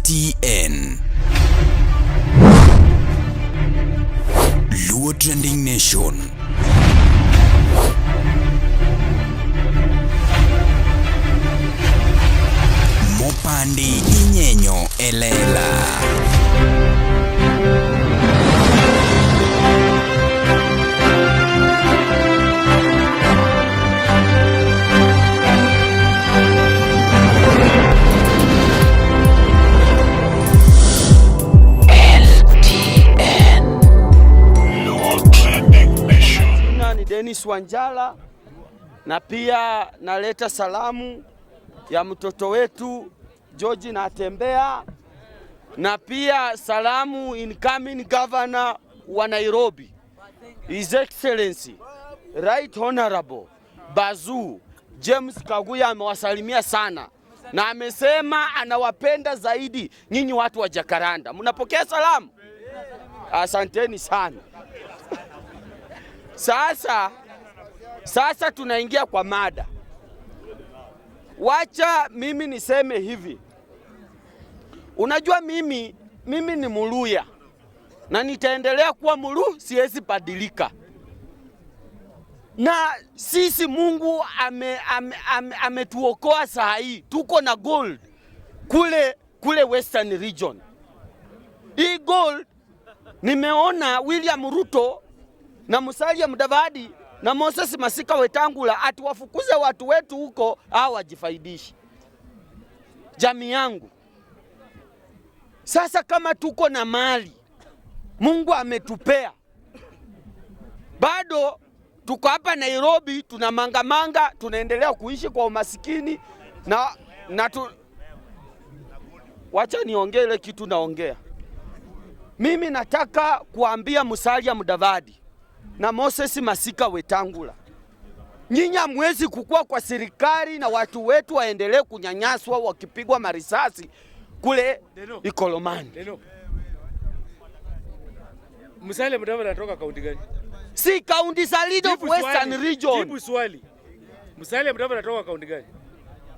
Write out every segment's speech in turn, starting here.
LTN. Luo Trending Nation. Mopandi inyenyo elela. Jina ni Dennis Wanjala na pia naleta salamu ya mtoto wetu George Natembeya na pia salamu incoming governor wa Nairobi, His Excellency Right Honorable Bazu James Kaguya amewasalimia sana na amesema anawapenda zaidi nyinyi watu wa Jacaranda. Mnapokea salamu? Asanteni sana. Sasa tunaingia kwa mada. Wacha mimi niseme hivi. Unajua mimi ni Muluya na nitaendelea kuwa Mulu, siwezi badilika. Na sisi Mungu ametuokoa saa hii, tuko na gold kule Western Region. Hii gold nimeona William Ruto na Musalia Mudavadi na Moses Masika Wetangula atiwafukuze watu wetu huko au wajifaidishi. Jamii yangu, sasa kama tuko na mali Mungu ametupea, bado tuko hapa Nairobi tuna mangamanga, tunaendelea kuishi kwa umasikini na tu... Wacha niongee ile kitu naongea. Mimi nataka kuambia Musalia Mudavadi na Moses Masika Wetangula, nyinyi hamwezi kukua kwa serikali na watu wetu waendelee kunyanyaswa wakipigwa marisasi kule Ikolomani. Musalia Mudavadi anatoka kaunti gani? Si kaunti za leader of Western Region. Jibu swali. Musalia Mudavadi anatoka kaunti gani?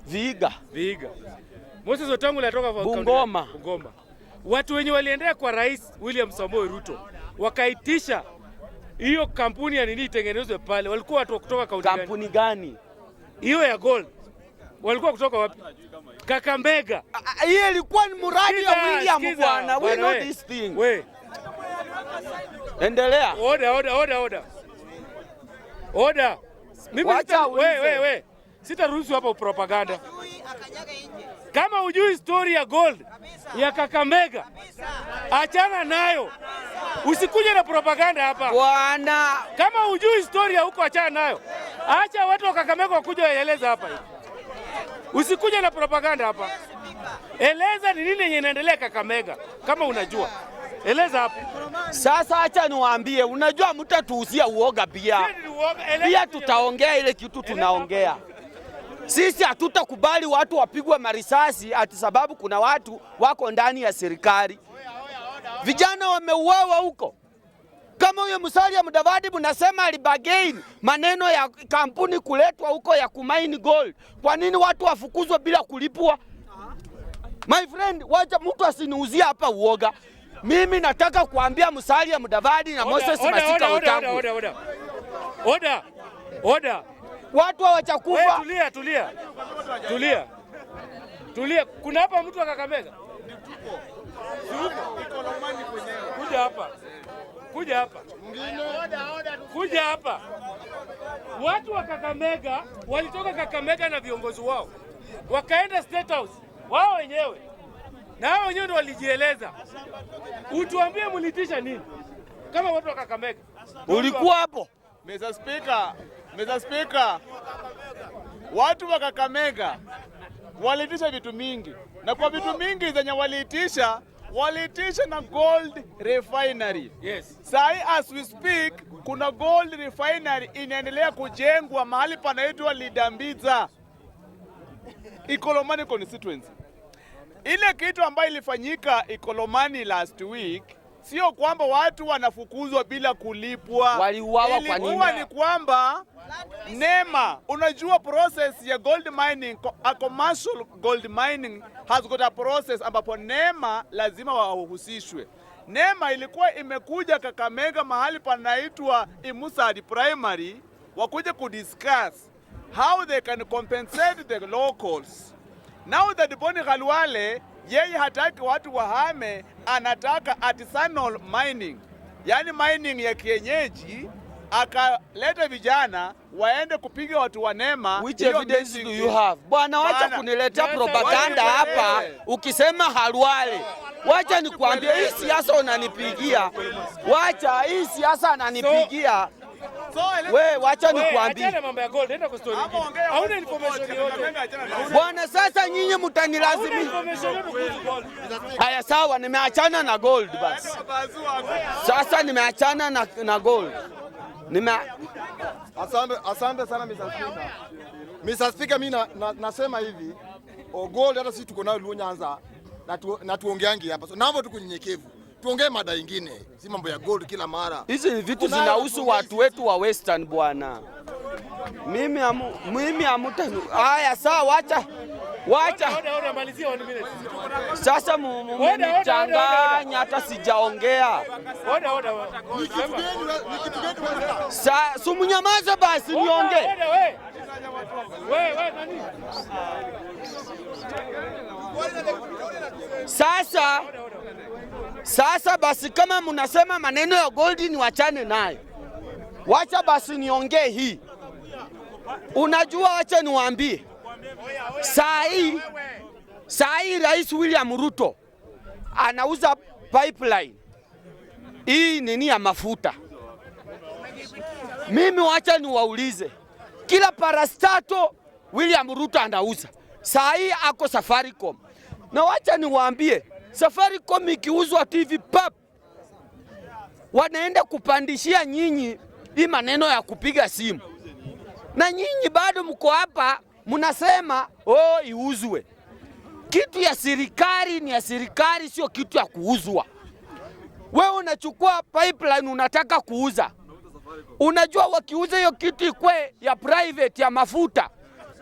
Vihiga. Vihiga. Moses Wetangula anatoka kaunti gani? Bungoma. Bungoma. Watu wenye waliendea kwa Rais William Samoei Ruto wakaitisha hiyo kampuni ya nini itengenezwe pale, walikuwa watu kutoka kaunti gani? Kampuni gani? Hiyo ya gold. Walikuwa kutoka wapi? Kakamega. Hiyo ilikuwa ni mradi ya William bwana. We know this thing. We. Endelea. Order, order, order, order. Order. Mimi we. Sitaruhusu hapa propaganda. Kama hujui story ya gold ya Kakamega, achana nayo. Usikuje na propaganda hapa. Bwana, kama hujui story ya huko achana nayo. Acha watu wa Kakamega wakuja waeleze hapa. Usikuje na propaganda hapa. Eleza ni nini yenye inaendelea Kakamega kama unajua. Eleza hapo. Sasa acha niwaambie, unajua mtatuuzia uoga pia. Pia tutaongea ile kitu tunaongea. Sisi hatutakubali watu wapigwe marisasi ati sababu kuna watu wako ndani ya serikali. Vijana wameuawa huko. Kama huyo Musalia Mudavadi mnasema alibagain maneno ya kampuni kuletwa huko ya kumaini gold. Kwa nini watu wafukuzwe bila kulipwa? My friend, wacha mtu asiniuzie hapa uoga. Mimi nataka kuambia Musalia Mudavadi na Moses Masika Wetangula. Order, order. Order. Watu hawachakufa. Tulia, tulia. Tulia. Tulia. Kuna hapa mtu wa Kakamega? Kuja hapa. Kuja hapa. Kuja hapa. Watu wa Kakamega walitoka Kakamega na viongozi wao. Wakaenda State House wao wenyewe. Na hao wenyewe ndio walijieleza. Utuambie mlitisha nini? Kama watu wa Kakamega. Ulikuwa hapo? Mr. Speaker, watu wa Kakamega waliitisha vitu mingi, na kwa vitu mingi zenye waliitisha, waliitisha na gold refinery. Yes. Sai as we speak, kuna gold refinery inaendelea kujengwa mahali panaitwa Lidambiza, Ikolomani constituency. Ile kitu ambayo ilifanyika Ikolomani last week Sio kwamba watu wanafukuzwa bila kulipwa. Waliuawa kwa nini? Ilikuwa ni kwamba NEMA, unajua process ya gold mining, a commercial gold mining has got a process ambapo NEMA lazima wahusishwe. NEMA ilikuwa imekuja Kakamega mahali panaitwa Imusadi Primary wakuja kudiscuss how they can compensate the locals. Now that Boni Khalwale yeye hataki watu wahame, anataka artisanal mining, yani mining ya kienyeji, akaleta vijana waende kupiga watu wa NEMA. Which Hiyo evidence meeting do you have? Bwana, wacha Bwana, kuniletea Sasa, propaganda wacha hapa nieleze. ukisema Khalwale. Wacha nikwambie hii siasa unanipigia. Wacha hii siasa ananipigia. So, We, wacha Wewe, nikwambie. achana mambo ya gold, enda kwa story Ama nyingine. ongea Hauna watu information popote, yote. Kakamega achana na Bwana, sasa nyinyi Hauna mtanilazimisha. information yote kuhusu gold. Haya, sawa, nimeachana na gold basi. Sasa nimeachana na gold. Asante, asante sana Mr. Speaker. Mr. Speaker, mimi nasema hivi, gold hata sisi tuko nayo Luo Nyanza na tuongeangi hapa. So naomba tu kunyenyekevu. Tuongee mada ingine, si mambo ya gold kila mara. Hizi ni vitu Kunayo zinahusu tuongee watu wetu wa Western bwana. Mimi amuta. Haya, sawa, wacha. Wacha. Oda, oda, malizia 1 minute. Sasa Oda, oda, oda, oda. mmenichanganya hata sijaongea. Oda, oda. Ni kitu gani ni kitu gani Western? Sumunyamaze basi niongee. Oda, we. We, we, nani? Sasa basi kama mnasema maneno ya gold ni wachane nayo. Wacha basi niongee hii. Unajua, wacha niwaambie. Saa hii Rais William Ruto anauza pipeline hii nini ya mafuta. Mimi wacha niwaulize, kila parastatal William Ruto anauza. Saa hii ako Safaricom, na wacha niwaambie, Safaricom ikiuzwa TV pap, wanaenda kupandishia nyinyi hii maneno ya kupiga simu, na nyinyi bado mko hapa mnasema oh, iuzwe. Kitu ya serikali ni ya serikali, sio kitu ya kuuzwa. Wewe unachukua pipeline unataka kuuza, unajua wakiuza hiyo kitu ikwe ya private ya mafuta,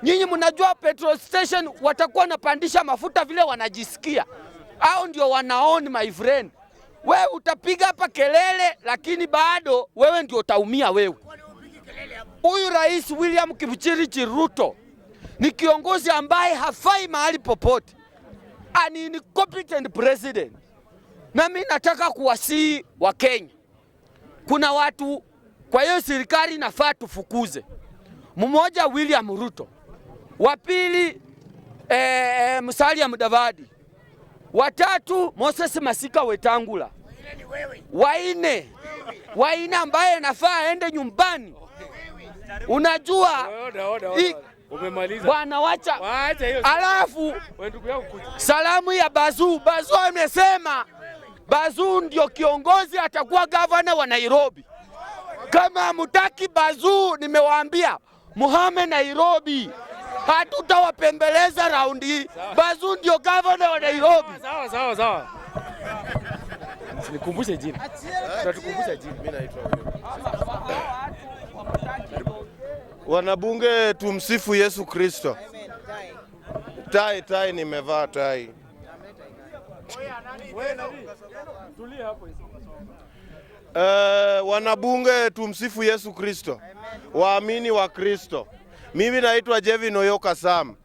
nyinyi mnajua petrol station watakuwa wanapandisha mafuta vile wanajisikia, au ndio wanaon my friend. Wewe utapiga hapa kelele, lakini bado wewe ndio utaumia wewe. Huyu Rais William Kipchirchir Ruto ni kiongozi ambaye hafai mahali popote, an incompetent president. Na mimi nataka kuwasihi Wakenya, kuna watu kwa hiyo serikali nafaa tufukuze. Mmoja William Ruto, wa pili Musalia Mudavadi, watatu Moses Masika Wetangula, waine ambaye nafaa aende nyumbani. Unajua Oda, oda, oda. Umemaliza. bwana, wacha Wacha hiyo. alafu Wewe ndugu yangu kuja. salamu ya Bazu. Bazu amesema Bazu ndio kiongozi atakuwa gavana wa Nairobi. Kama hamutaki Bazu, nimewaambia muhame Nairobi, hatutawapembeleza raundi hii. Bazu ndio gavana wa Nairobi. Sawa, sawa, sawa. Nikumbushe jina. Tutatukumbusha jina. Mimi naitwa Wanabunge, tumsifu Yesu Kristo. Tai tai, nimevaa tai. Tulia hapo. Wanabunge, tumsifu Yesu Kristo. Waamini wa Kristo. Mimi naitwa Jevin Oyoka Sam,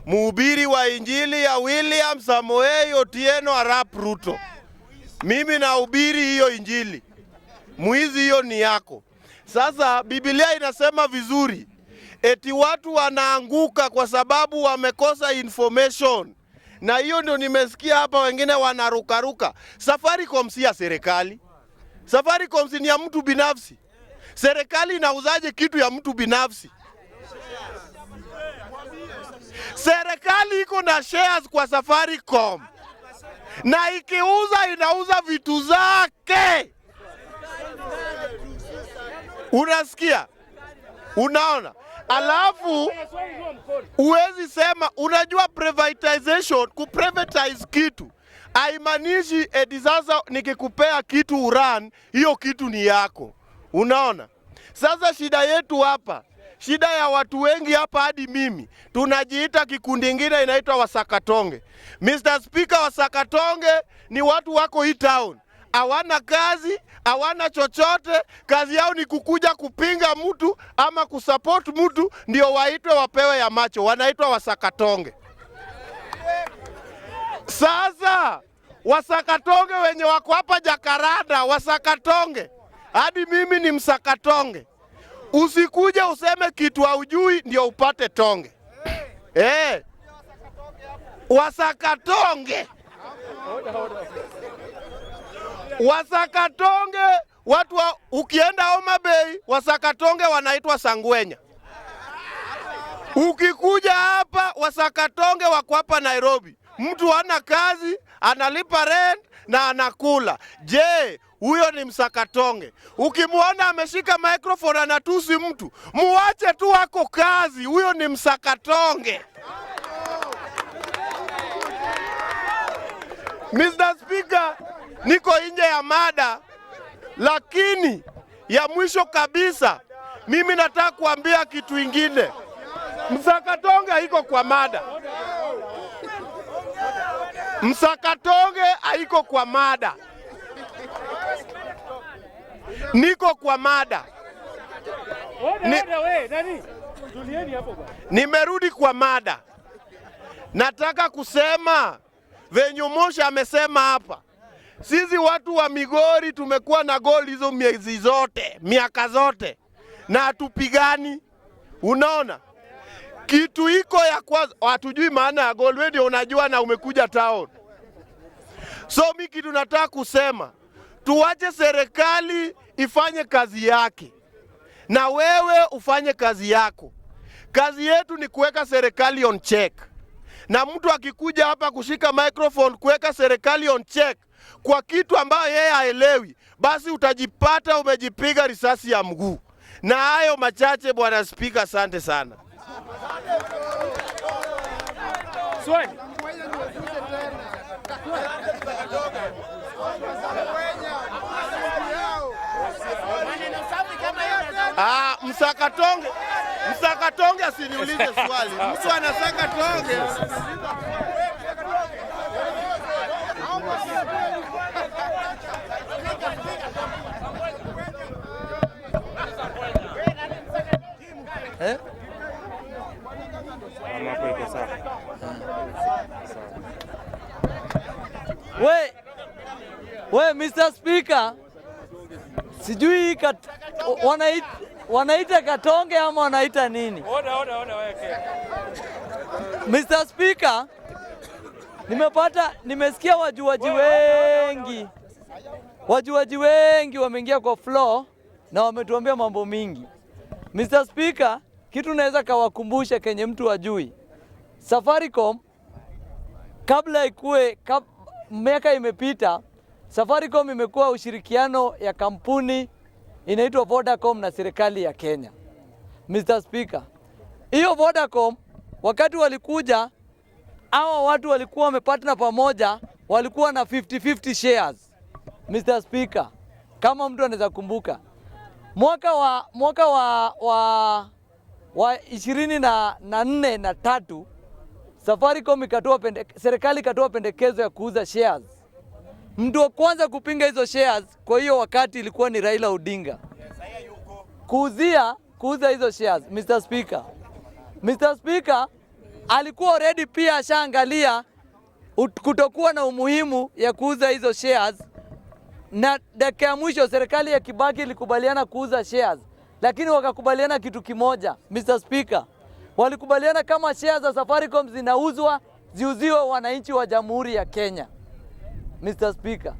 mhubiri wa Injili ya William Samoei Otieno Arap Ruto. Mimi nahubiri hiyo Injili, mwizi hiyo ni yako. Sasa Biblia inasema vizuri eti watu wanaanguka kwa sababu wamekosa information, na hiyo ndio nimesikia hapa wengine wanarukaruka. Safaricom si ya serikali. Safaricom si ni ya mtu binafsi. Serikali inauzaje kitu ya mtu binafsi? Serikali iko na shares kwa Safaricom, na ikiuza inauza vitu zake. Unasikia? Unaona? Alafu huwezi sema, unajua privatization, kuprivatize kitu Haimaanishi eti sasa nikikupea kitu urun, hiyo kitu ni yako. Unaona? Sasa shida yetu hapa, shida ya watu wengi hapa hadi mimi, tunajiita kikundi ingine inaitwa Wasakatonge. Mr. Speaker, Wasakatonge ni watu wako hii town, hawana kazi, hawana chochote. Kazi yao ni kukuja kupinga mtu ama kusupport mtu ndio waitwe wapewe ya macho, wanaitwa Wasakatonge. Sasa Wasakatonge wenye wako hapa Jakaranda, Wasakatonge, hadi mimi ni Msakatonge. Usikuje useme kitu haujui ndio upate tonge. Wasakatonge, Wasakatonge watu wa, ukienda Homa Bay Wasakatonge wanaitwa Sangwenya. Ukikuja hapa Wasakatonge wako hapa Nairobi, mtu hana kazi, analipa rent na anakula. Je, huyo ni Msakatonge? Ukimwona ameshika microphone anatusi mtu, muache tu, ako kazi, huyo ni Msakatonge. Mr. Speaker, niko nje ya mada, lakini ya mwisho kabisa, mimi nataka kuambia kitu ingine. Msakatonge haiko kwa mada. Msakatonge haiko kwa mada. Niko kwa mada. Order, order, we, nani? Tulieni hapo bwana. Nimerudi kwa mada. Nataka kusema venye Mosha amesema hapa, sisi watu wa Migori tumekuwa na gold hizo miezi zote, miaka zote, na hatupigani. Unaona kitu iko ya kwanza, hatujui maana ya gold. Wewe ndio unajua na umekuja town. So mi kitu nataka kusema, tuache serikali ifanye kazi yake na wewe ufanye kazi yako. Kazi yetu ni kuweka serikali on check, na mtu akikuja hapa kushika microphone kuweka serikali on check kwa kitu ambayo yeye haelewi, basi utajipata umejipiga risasi ya mguu. Na hayo machache, Bwana Spika, asante sana. Swali. Msakatonge, Msakatonge asiniulize swali. Mtu anasaka tonge. Eh? Hapo iko sawa. We, Mr. Speaker, sijui wanaita katonge ama wanaita nini? Order, order, order, wewe. Mr. Speaker, nimesikia wajuaji wengi wameingia kwa floor na wametuambia mambo mingi. Mr. Speaker, kitu naweza kawakumbusha kenye mtu ajui. Safaricom kabla ikue miaka imepita, Safaricom imekuwa ushirikiano ya kampuni inaitwa Vodacom na serikali ya Kenya. Mr. Speaker, hiyo Vodacom wakati walikuja hawa watu walikuwa wamepartner pamoja, walikuwa na 50-50 shares. Mr. Speaker, kama mtu anaweza kumbuka mwaka wa 24 na 3 Safaricom ikatoa serikali ikatoa pendekezo ya kuuza shares. Mtu wa kwanza kupinga hizo shares kwa hiyo wakati ilikuwa ni Raila Odinga. Kuuza hizo shares, Mr. Speaker. Mr. Speaker alikuwa already pia ashaangalia kutokuwa na umuhimu ya kuuza hizo shares, na dakika ya mwisho serikali ya Kibaki ilikubaliana kuuza shares, lakini wakakubaliana kitu kimoja, Mr. Speaker. Walikubaliana kama shares za Safaricom zinauzwa ziuziwe wananchi wa Jamhuri ya Kenya. Mr. Speaker,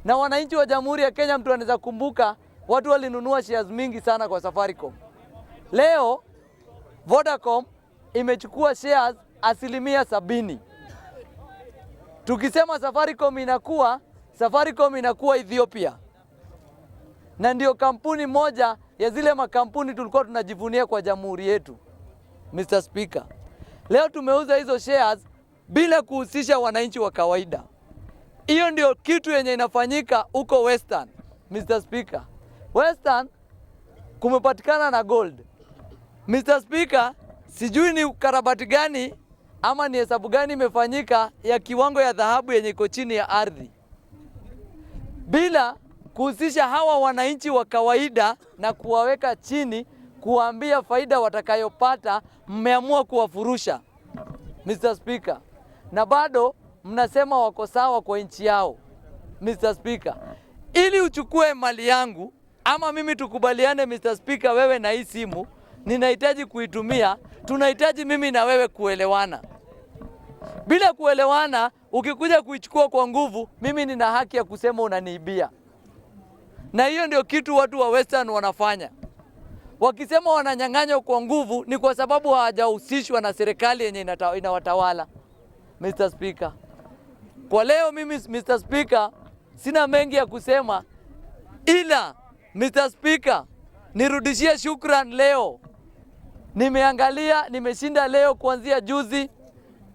na wananchi wa Jamhuri ya Kenya, mtu anaweza kumbuka watu walinunua shares mingi sana kwa Safaricom. Leo Vodacom imechukua shares 70%. Tukisema Safaricom inakuwa Ethiopia. Na ndio kampuni moja ya zile makampuni tulikuwa tunajivunia kwa jamhuri yetu. Mr. Speaker, leo tumeuza hizo shares bila kuhusisha wananchi wa kawaida. Hiyo ndio kitu yenye inafanyika huko Western, Mr. Speaker. Western kumepatikana na gold. Mr. Speaker, sijui ni ukarabati gani ama ni hesabu gani imefanyika ya kiwango ya dhahabu yenye iko chini ya ardhi bila kuhusisha hawa wananchi wa kawaida na kuwaweka chini, kuwaambia faida watakayopata. Mmeamua kuwafurusha, Mr. Speaker, na bado mnasema wako sawa kwa nchi yao. Mr. Speaker, ili uchukue mali yangu ama mimi tukubaliane, Mr. Speaker, wewe na hii simu ninahitaji kuitumia, tunahitaji mimi na wewe kuelewana. Bila kuelewana, ukikuja kuichukua kwa nguvu, mimi nina haki ya kusema unaniibia. Na hiyo ndio kitu watu wa Western wanafanya. Wakisema wananyang'anywa kwa nguvu ni kwa sababu hawajahusishwa na serikali yenye inawatawala. Mr. Speaker, kwa leo mimi Mr. Speaker sina mengi ya kusema, ila Mr. Speaker nirudishie shukran leo. Nimeangalia, nimeshinda leo kuanzia juzi,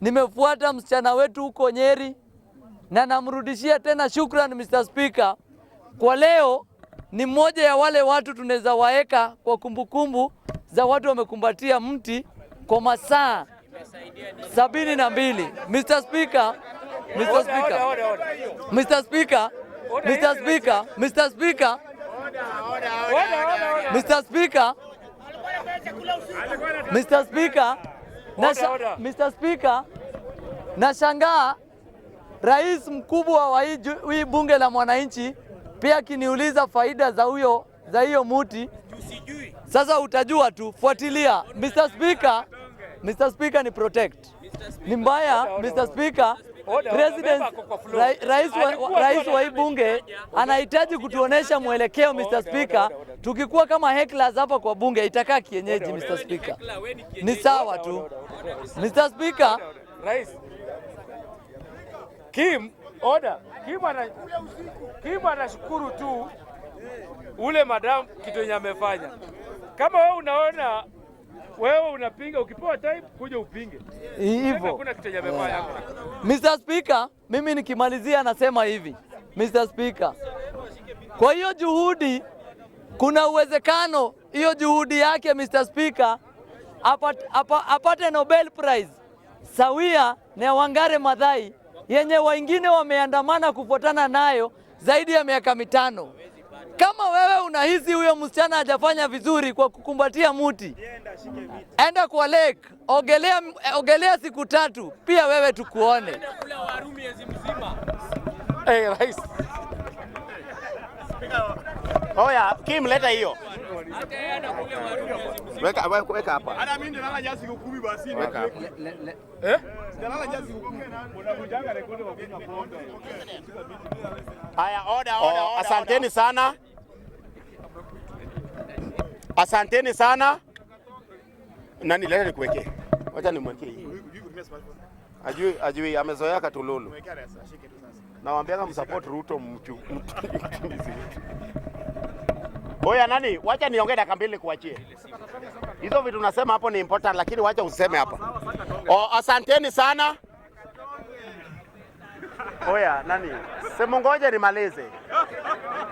nimefuata msichana wetu huko Nyeri na namrudishia tena shukran Mr. Speaker. Kwa leo ni mmoja ya wale watu tunaweza waeka kwa kumbukumbu za watu wamekumbatia mti kwa masaa 72. Mr. Speaker, Mr. Speaker, Mr. Speaker, Mr. Speaker, Mr. Speaker, Mr. Speaker, Mr. Speaker, Mr. Speaker, nashangaa rais mkubwa wa hii bunge la mwananchi pia akiniuliza faida za huyo za hiyo muti. Sasa utajua tu, fuatilia. Mr. Speaker, Mr. Speaker ni protect. Ni mbaya Mr. Speaker, President, rais wa hii bunge anahitaji kutuonesha mwelekeo Mr. Speaker. Tukikuwa kama hecklers hapa kwa bunge itakaa kienyeji Mr. Speaker. Ni sawa tu. Mr. Speaker, Rais Kim, order. Kim anashukuru tu ule madam kitu yenye amefanya. Kama wewe unaona wewe unapinga, ukipewa time kuja upinge. Hivyo. Hakuna kitu yenye amefanya. Mr. Speaker, mimi nikimalizia nasema hivi. Mr. Speaker, kwa hiyo juhudi kuna uwezekano hiyo juhudi yake Mr. Speaker apate Nobel Prize sawia na Wangari Maathai yenye wengine wameandamana kufuatana nayo zaidi ya miaka 5. Kama wewe unahisi huyo msichana hajafanya vizuri kwa kukumbatia muti, enda kwa lake, ogelea siku 3, pia wewe tukuone. Hey, rais. Oya, Kim leta hiyo. Weka hapa. Hata mimi ndio nalala siku 10 basi. Weka hapa. Eh? Haya, order, order, order. Asanteni sana. Asanteni sana. Nani leta nikuwekee? Wacha nimwekee hii. Ajui amezoea katululu. Nawaambia msupport Ruto mtu. Oya nani, wacha niongee dakika 2 kuachie. Hizo vitu nasema hapo ni important, lakini wacha useme hapa. Oh, asanteni sana. Oya nani, simungoje nimalize.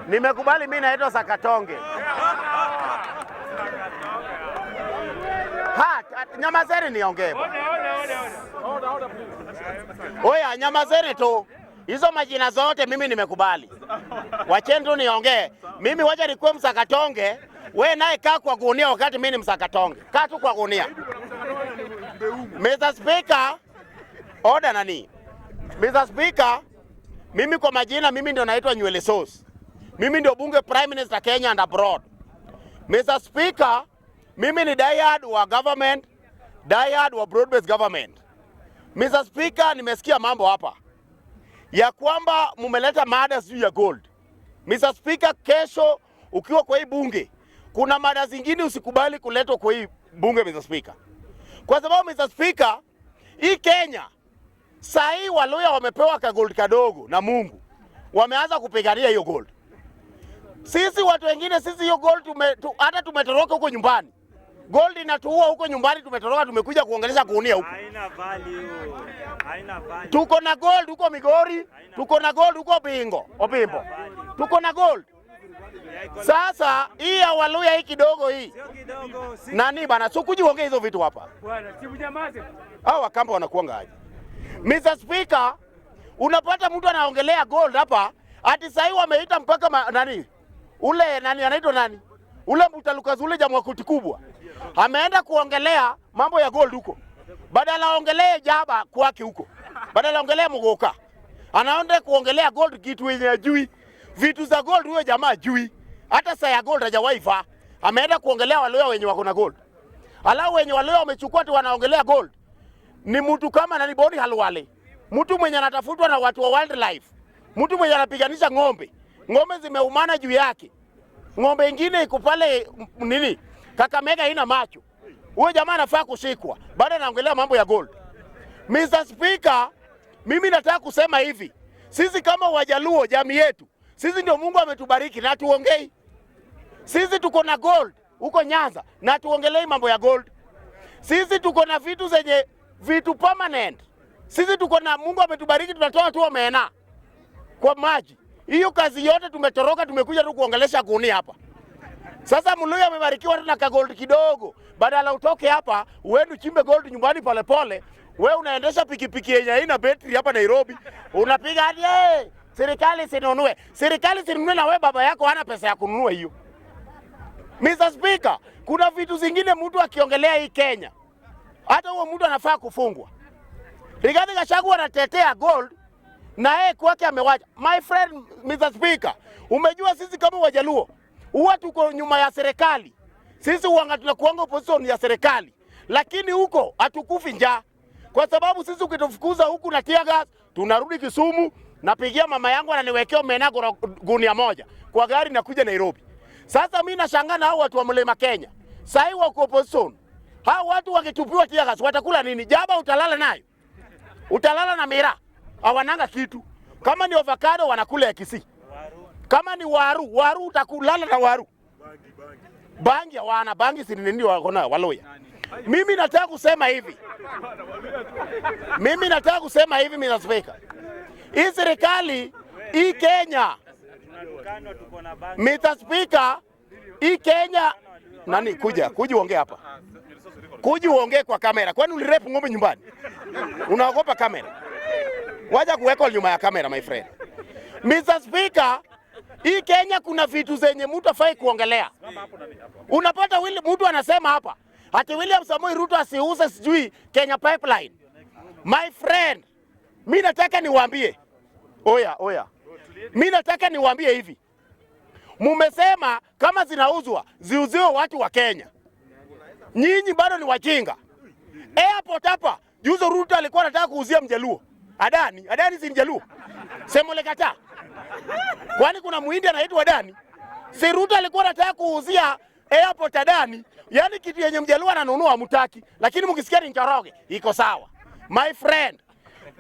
Nimekubali mimi naitwa Sakatonge. Ha, nyamazeni niongee. Oya nyamazeni tu. Hizo majina zote mimi nimekubali. Wacheni tu niongee. Mimi wacha nikuwe Msakatonge, we naye kaa kwa gunia wakati mimi ni Msakatonge. Kaa tu kwa gunia. Mr. Speaker, order nani? Mr. Speaker, mimi kwa majina mimi ndio naitwa Nywele Sauce. Mimi ndio bunge Prime Minister Kenya and abroad. Mr. Speaker, mimi ni diehard wa government, diehard wa broad-based government. Mr. Speaker, nimesikia mambo hapa ya kwamba mumeleta mada sijui ya gold. Mr. Speaker, kesho ukiwa kwa hii bunge kuna mada zingine usikubali kuletwa kwa hii bunge Mr. Speaker. Kwa sababu Mr. Speaker, hii Kenya saa hii Waluya wamepewa ka gold kadogo na Mungu. Wameanza kupigania hiyo gold. Sisi watu wengine sisi hiyo gold hata tumetoroka huko nyumbani. Gold inatuua huko nyumbani, tumetoroka tumekuja kuongelesha gunia huko. Haina value. Haina value. Tuko na gold huko Migori, tuko na gold huko Bingo, Obimbo. Tuko na gold. Sasa hii ya Waluya hii kidogo hii. Sio kidogo, si Nani bana, sikuji uongee hizo vitu hapa. Bwana, si mnyamaze. Hao Wakamba wanakuanga aje? Mr. Speaker, unapata mtu anaongelea gold hapa, ati sahii wameita mpaka nani ule nani anaitwa nani ule Mutalukazi ule jamaa wa koti kubwa ameenda kuongelea mambo ya gold huko, badala aongelee jaba kwake huko, badala aongelee Mugoka, anaenda kuongelea gold, kitu yenye ajui vitu za gold. Huyo jamaa ajui hata saa ya gold hajawahi vaa, ameenda kuongelea Waluya wenye wako na gold, alau wenye Waluya wamechukua tu wanaongelea gold ni mtu kama nani Boni Khalwale, mtu mwenye anatafutwa na watu wa wildlife, mtu mwenye anapiganisha ng'ombe, ng'ombe zimeumana juu yake, ng'ombe ingine iko pale nini Kakamega haina macho. Huyo jamaa anafaa kushikwa, bado anaongelea mambo ya gold. Mr. Speaker, mimi nataka kusema hivi, sisi kama Wajaluo, jamii yetu sisi ndio Mungu ametubariki na tuongei. Sisi tuko na gold huko Nyanza na tuongelei mambo ya gold. Sisi tuko na vitu zenye vitu permanent. Sisi tuko na Mungu ametubariki, tunatoa tu omena kwa maji. Hiyo kazi yote tumetoroka, tumekuja tu kuongelesha gunia hapa. Sasa Mluya amebarikiwa tu na kagold kidogo, badala utoke hapa uende uchimbe gold nyumbani polepole, we unaendesha pikipiki yenye haina betri hapa Nairobi, unapiga hadi hey, serikali sinunue, serikali sinunue, na we baba yako hana pesa ya kununua hiyo. Mr. Speaker, kuna vitu zingine mtu akiongelea hii Kenya, hata huo mtu anafaa kufungwa. Rigathi Gachagua anatetea gold na yeye kwake amewacha. My friend Mr. Speaker, umejua sisi kama Wajaluo huwa tuko nyuma ya serikali. Sisi huanga tunakuanga opposition ya serikali, lakini huko hatukufi njaa, kwa sababu sisi ukitufukuza huku na tear gas, tunarudi Kisumu, napigia mama yangu ananiwekea omena gunia moja kwa gari nakuja Nairobi. Sasa mimi nashangaa na hao watu wa Mlima Kenya, sasa wako opposition. Hao watu wakitupiwa tear gas watakula nini? Jaba utalala nayo, utalala na miraa, hawananga kitu. Kama ni avocado wanakula ya Kisii, kama ni waru, waru utakulala na waru. Bangi hawana bangi, si nini wako nayo Waluya. Mimi nataka kusema hivi, mimi nataka kusema hivi Mr. Speaker, hii serikali hii Kenya, Mr. Speaker, hii Kenya nani, kuja kuja uongee hapa, kuja uongee kwa kamera. Kwani ulirape ng'ombe nyumbani? Unaogopa kamera? Waja kuweka nyuma ya kamera, my friend. Mr. Speaker, hii Kenya kuna vitu zenye mtu afai kuongelea. Unapata mtu anasema hapa ati William Samoei Ruto asiuze sijui Kenya Pipeline. My friend, mi nataka niwaambie, oya oya, mi nataka niwaambie hivi, mumesema kama zinauzwa ziuziwe watu wa Kenya. Nyinyi bado ni wajinga. Airport hapa juzi Ruto alikuwa anataka kuuzia Mjaluo Adani. Adani si Mjaluo, semolekata. Kwani kuna muhindi anaitwa Adani? Si Ruto alikuwa anataka kuuzia airport Adani? Yaani kitu yenye Mjaluo ananunua mutaki, lakini mkisikia ni Njoroge iko sawa. My friend,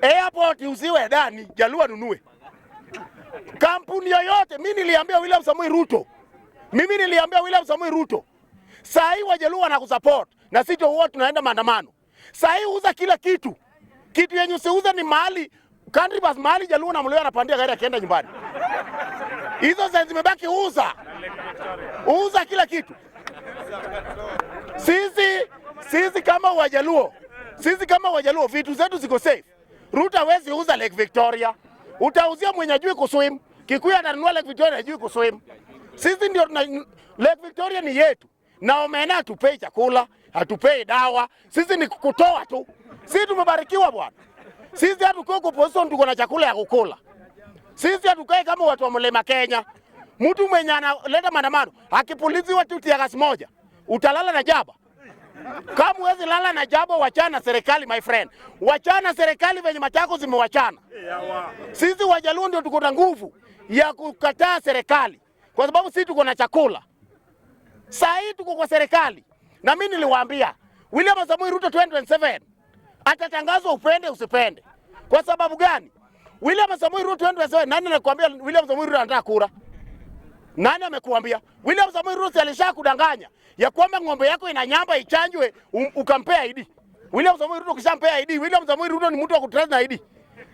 airport iuziwe Adani, Jaluo anunue. Kampuni yoyote, mimi niliambia William Samoei Ruto, mimi niliambia William Samoei Ruto, saa hii Wajaluo wanakusupport na sisi huwa tunaenda maandamano. Saa hii uza kila kitu, kitu yenye usiuze ni mahali country bus, mahali Jaluo na Mluya anapandia gari akienda nyumbani. Hizo zenye zimebaki uza, uza kila kitu. Sisi kama Wajaluo, sisi kama Wajaluo vitu zetu ziko safe. Ruto hawezi uza Lake Victoria, utauzia mwenye ajui kuswim. Kikuyu atanunua Lake Victoria ajui kuswim. Sisi ndio tuna Lake Victoria ni yetu, na omena hatupei chakula, hatupei dawa, sisi ni kutoa tu. Sisi tumebarikiwa bwana. Sisi hatuko opposition, tuko na chakula ya kukula. Sisi hatukai kama watu wa Mlima Kenya. Mtu mwenye analeta maandamano akipuliziwa tu tear gas moja, utalala na jaba. Kama huwezi lala na jaba, wachana serikali my friend, wachana serikali venye matako zimewachana. Sisi Wajaluo ndio tuko na nguvu ya kukataa serikali, kwa sababu sisi tuko na chakula. Saa hii tuko kwa serikali, na mimi niliwaambia William Samoei Ruto 2027 atatangazwa upende usipende. Kwa sababu gani? William Samoei Ruto 2027, nani anakuambia William Samoei Ruto anataka kura? Nani amekuambia? William Samoei Ruto alishakudanganya ya kwamba ng'ombe yako ina nyamba ichanjwe, ukampea ID. William Samoei Ruto ukishampea ID, William Samoei Ruto ni mtu wa kutrust na ID.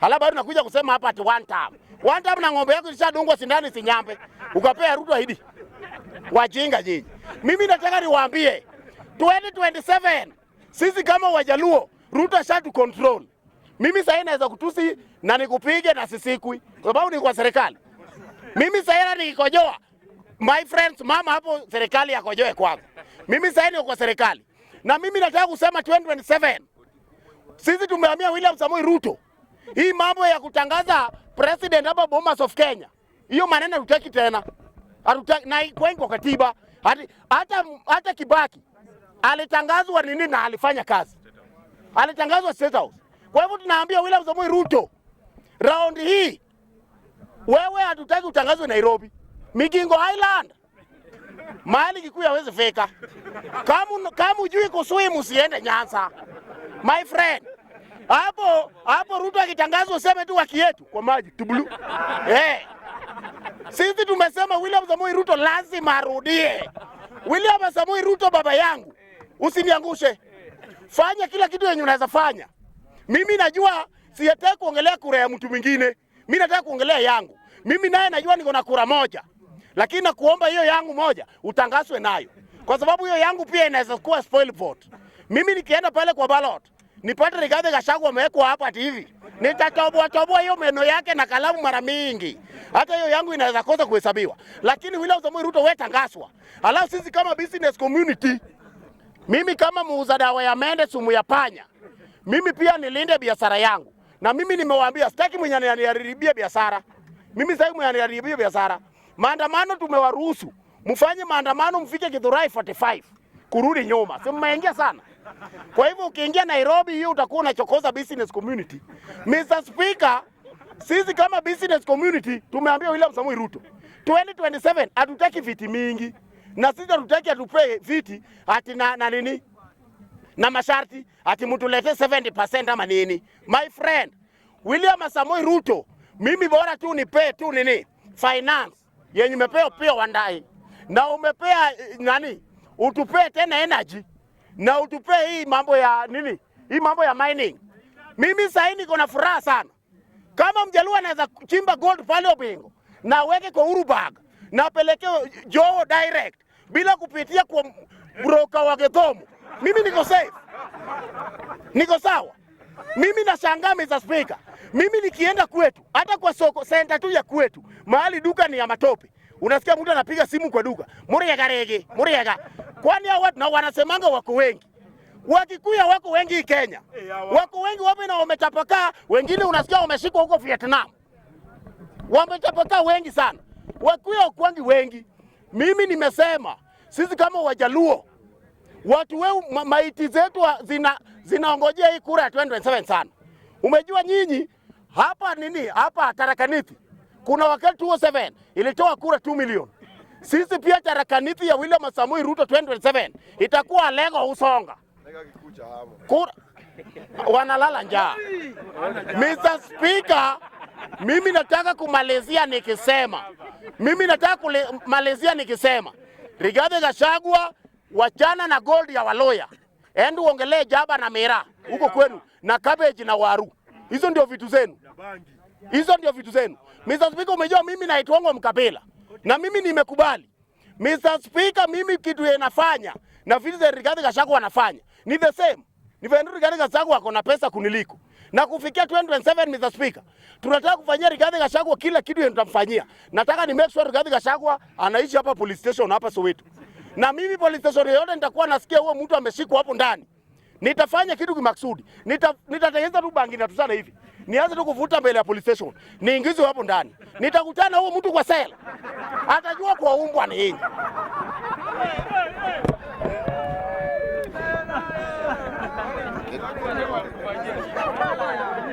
Halafu bado nakuja kusema hapa ati one time. One time na ng'ombe yako ilishadungwa sindano isinyambe. Ukapea Ruto ID. Wajinga nyinyi. Mimi nataka niwaambie 2027 sisi kama Wajaluo, Ruto ashatu control. Mimi sasa naweza kutusi na nikupige na sisikwi kwa sababu ni kwa serikali. Mimi sasa nikikojoa, my friends, mama hapo serikali yakojoe kwanza. Mimi sasa niko kwa serikali. Na mimi nataka kusema 2027 sisi tumehamia William Samoei Ruto. Hii mambo ya kutangaza president hapa Bomas of Kenya, hiyo maneno hatutaki tena. Hatutaki na kwenye kwa katiba. Hata Kibaki alitangazwa nini na alifanya kazi. Alitangazwa State House. Kwa hivyo tunaambia William Samoei Ruto, round hii wewe hatutaki utangazwe Nairobi. Migingo Island. Mahali Kikuyu hawezi fika. Kama hujui kuswim usiende Nyanza. My friend. Hapo hapo Ruto akitangazwa useme tu haki yetu kwa maji tubulu. Sisi tumesema William Samoei Ruto lazima arudie. William Samoei Ruto, baba yangu, usiniangushe. Fanya kila kitu yenye unaweza fanya. Mimi najua siyataki kuongelea kura ya mtu mwingine. Mimi nataka kuongelea yangu. Mimi naye najua niko na kura moja. Lakini nakuomba hiyo yangu moja utangazwe nayo. Kwa sababu hiyo yangu pia inaweza kuwa spoil vote. Mimi nikienda pale kwa ballot, nipate Rigathi Gachagua amewekwa hapa ati hivi, nitatoboa toboa hiyo meno yake na kalamu mara mingi. Hata hiyo yangu inaweza kosa kuhesabiwa. Lakini William Samoei Ruto wewe tangazwa. Alafu sisi kama business community, mimi kama muuza dawa ya mende sumu ya panya, mimi pia nilinde biashara yangu. Na mimi nimewaambia sitaki mwenye aniharibie biashara. Mimi sitaki mwenye aniharibie biashara. Maandamano tumewaruhusu. Mfanye maandamano mfike Githurai 45 kurudi nyuma. Si mmeingia sana. Kwa hivyo ukiingia Nairobi hiyo utakuwa unachokoza business community. Mr. Speaker, sisi kama business community tumeambia William Samoei Ruto 2027 hatutaki viti mingi. Na sisi hatutaki atupee viti ati na nini? Na masharti ati mtulete 70% ama nini. My friend, William Samoei Ruto, mimi bora tu nipee tu nini? Finance yenye umepewa pia Wandai. Na umepea nani? Utupee tena energy na utupee hii mambo ya nini? Hii mambo ya mining. Mimi sasa niko na furaha sana. Kama Mjaluo anaweza kuchimba gold pale Obingo na aweke kwa Uhuru Park na apeleke Joho direct bila kupitia kwa broker wa Githomo, mimi niko safe. Niko sawa. Mimi nashangaa Mr. Speaker. Mimi nikienda kwetu, hata kwa soko center tu ya kwetu, mahali duka ni ya matope. Unasikia mtu anapiga simu kwa duka. Muriega rege, muriega. Kwani hao watu na wanasemanga wako wengi. Wakikuya wako wengi Kenya. Wako wengi wapi na wametapakaa, wengine unasikia wameshikwa huko Vietnam. Wametapakaa wengi sana. Wakikuya wakwangi wengi. Mimi nimesema sisi kama Wajaluo watu weu maiti zetu zinaongojea hii kura ya 2027 sana. Umejua nyinyi hapa nini hapa Tharaka Nithi kuna wakati 2007 ilitoa kura 2 million. Sisi pia Tharaka Nithi ya William Samoei Ruto 2027 itakuwa Lego Usonga. Kura wanalala njaa. Mr. Speaker, mimi nataka kumalizia nikisema. Mimi nataka kumalizia nikisema. Rigathi Gachagua, wachana na gold ya Waloya. Endi uongelee jaba na mira huko kwenu na cabbage na waru. Hizo ndio vitu zenu. Hizo ndio vitu zenu. Mr. Speaker, umejua mimi naitwangwa mkabila. Na mimi nimekubali. Mr. Speaker, mimi kitu yenafanya na vitu za Rigathi Gachagua wanafanya ni the same. Ni vile Rigathi Gachagua ako na pesa kuniliko. Na kufikia 2027 Mr. Speaker, tunataka kufanyia Rigathi Gachagua kila kitu yenye tutamfanyia. Nataka ni make sure Rigathi Gachagua anaishi hapa police station hapa Soweto. Na mimi police station yoyote nitakuwa nasikia huo mtu ameshikwa hapo ndani. Nitafanya kitu kimakusudi. Nitatengeneza tu bangi na tusana hivi. Nianze tu kuvuta mbele ya police station. Niingizwe hapo ndani. Nitakutana huo mtu kwa cell. Atajua kwa umbwa ni nini.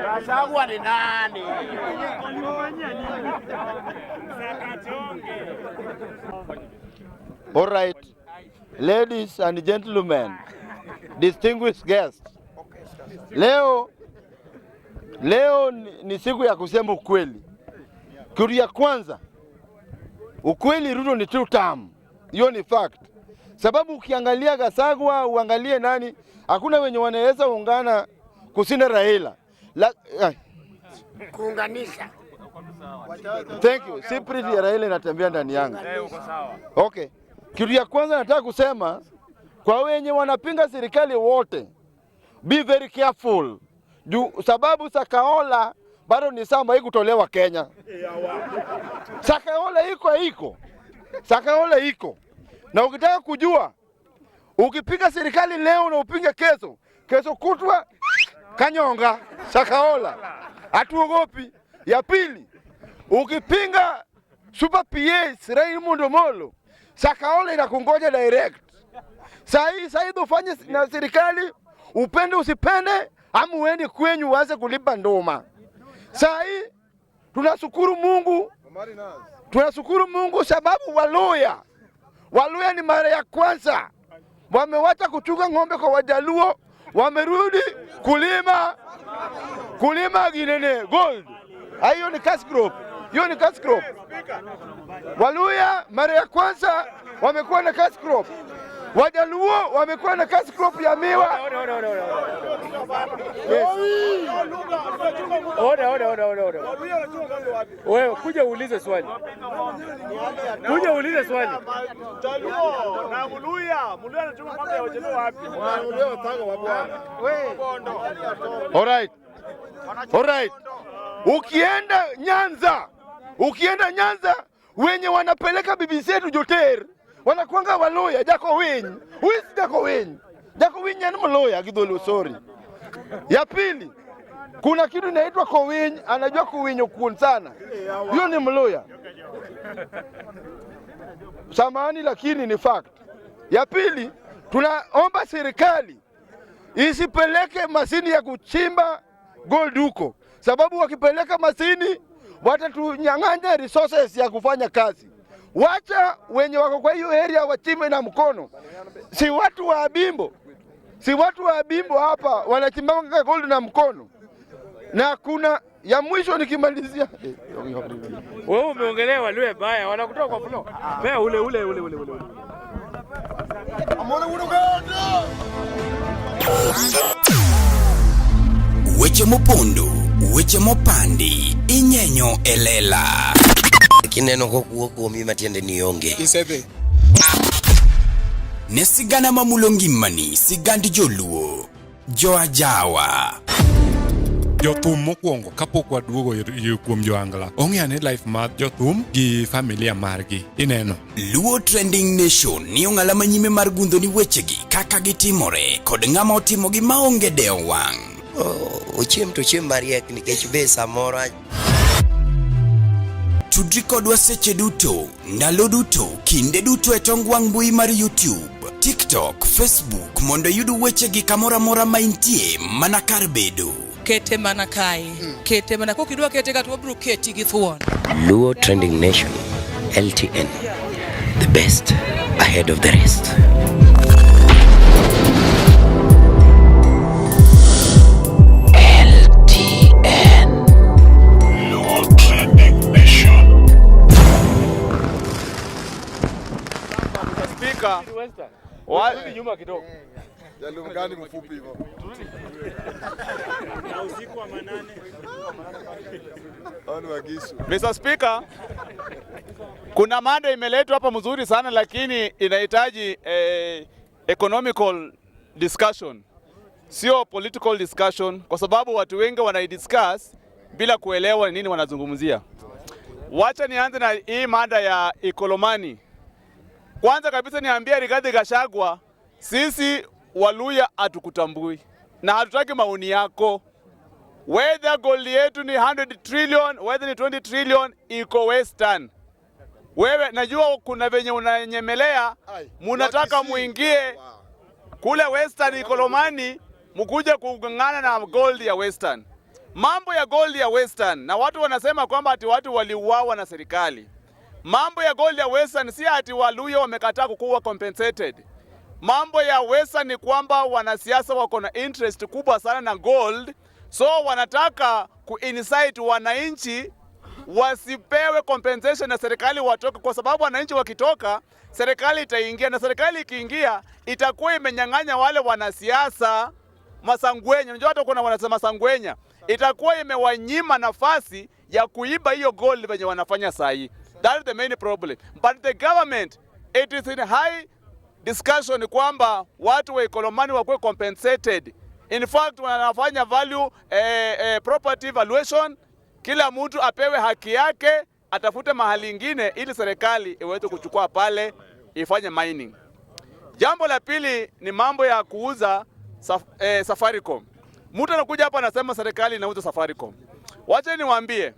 Gachagua ni nani? All right, ladies and gentlemen, distinguished guests. Leo ni siku ya kusema ukweli. Kitu ya kwanza, Ukweli Ruto ni two term, hiyo ni fact, sababu ukiangalia Gachagua uangalie nani, hakuna wenye wanaweza ungana kushinda Raila. Kuunganisha. Thank you. Spirit ya Raila inatembea ndani yangu. Okay. Kitu ya kwanza nataka kusema kwa wenye wanapinga serikali wote, be very careful. Juu sababu Shakahola bado ni samba haikutolewa Kenya. Shakahola iko iko. Shakahola iko. Na ukitaka kujua, ukipiga serikali leo na upinge kesho, kesho kutwa kanyonga Shakahola. Hatuogopi. Ya pili, ukipinga Super PS Raymond Omolo, Shakahola inakungoja direct. Saa hii ufanye na serikali, upende usipende, ama uende kwenyu uanze kulipa ndoma. Saa hii tunashukuru Mungu, tunashukuru Mungu sababu Waluya ni mara ya kwanza wamewacha kuchunga ng'ombe kwa Wajaluo, wamerudi kulima ginene gold. Hiyo ni cash crop, hiyo ni cash crop. Waluya mara ya kwanza wamekuwa na cash crop, Wajaluo wamekuwa na cash crop ya miwa. Yes. Oda, oda, oda, oda, oda. Wewe kuja uulize swali. Kuja uulize swali. Jaluo na Mluya, Mluya anachunga ng'ombe ya Wajaluo wapi? Alright. Alright. Ukienda Nyanza wenye wanapeleka bibi zetu Joter wanakuanga Waluya. Jako Winy. Who is Jako Winy? Jako Winy ni Mluya Kidholuo, sorry. Ya pili, kuna kitu inaitwa Kowiny, anajua kuwinyo kuon sana. Hiyo ni Mluya. Samahani, lakini ni fact. Ya pili, tunaomba serikali isipeleke mashini ya kuchimba gold huko, sababu wakipeleka mashini watatunyang'anya resources ya kufanya kazi. Wacha wenye wako kwa hiyo area wachimbe na mkono, si watu wa Abimbo, si watu wa Abimbo hapa wanachimba gold na mkono. Na kuna ya mwisho nikimalizia. Wewe umeongelea Waluya baya, wanakutoa kwa floor. Wewe ule ule ule ule ule. Weche mopondo, weche mopandi, inyenyo e lela. Kineno kokuo kuomi matiende ni onge. Isedhi. Ne sigana mamulo ngimani, sigand joluo, joajawa. Jothum mokwongo kapok waduogo kuom joangla ong'e ane life mar jothum gi familia margi ineno. Luo Trending Nation ni ong'ala manyime mar gundho ni wechegi kaka gitimore kod ng'ama otimogi maonge dewo wang'. Ochiem to ochiem mariek nikech be samoro Tudri kodwa seche duto, ndalo duto, kinde duto e tong wang' mbui mar YouTube, TikTok, Facebook mondo iyud wechegi kamoro amora ma intie mana kar bedo. Kete mana kae, kete mana kokidwa kete ka to wabiro keti gi thuon. Luo Trending Nation, LTN, the best ahead of the rest. LTN. Luo Trending Nation. Speaker, Rudi nyuma kidogo. Jaluo gani mfupi hivyo? Na usiku wa manane. Hao ni Wagisu. Mr. Speaker, kuna mada imeletwa hapa mzuri sana lakini inahitaji economical discussion, sio political discussion, kwa sababu watu wengi wanaidiscuss bila kuelewa ni nini wanazungumzia. Wacha nianze na hii mada ya Ikolomani. Kwanza kabisa niambie Rigathi Gachagua, sisi Waluya hatukutambui na hatutaki maoni yako. Whether gold yetu ni 100 trillion, whether ni 20 trillion, iko Western. Wewe najua kuna venye unanyemelea, munataka muingie kule Western Ikolomani, mkuje kung'ang'ana na gold ya Western. Mambo ya gold ya Western, na watu wanasema kwamba ati watu waliuawa na serikali. Mambo ya gold ya Western si ati Waluya wamekataa kukuwa compensated. Mambo ya Western ni kwamba wanasiasa wako na interest kubwa sana na gold, so wanataka kuincite wananchi. Wasipewe compensation na serikali watoke, kwa sababu wananchi wakitoka, serikali itaingia, na serikali ikiingia itakuwa imenyang'anya wale wanasiasa masangwenya. Unajua hata kuna wanasema masangwenya, itakuwa imewanyima nafasi ya kuiba hiyo gold venye wanafanya saa hii. That is the main problem. But the government, it is in high discussion kwamba watu wa Ikolomani wakuwe compensated. In fact, wanafanya value property valuation, kila mtu apewe haki yake, atafute mahali ingine ili serikali iweze kuchukua pale ifanye mining. Jambo la pili ni mambo ya kuuza Safaricom. Mtu anakuja hapa anasema serikali inauza Safaricom. Wacha niwaambie,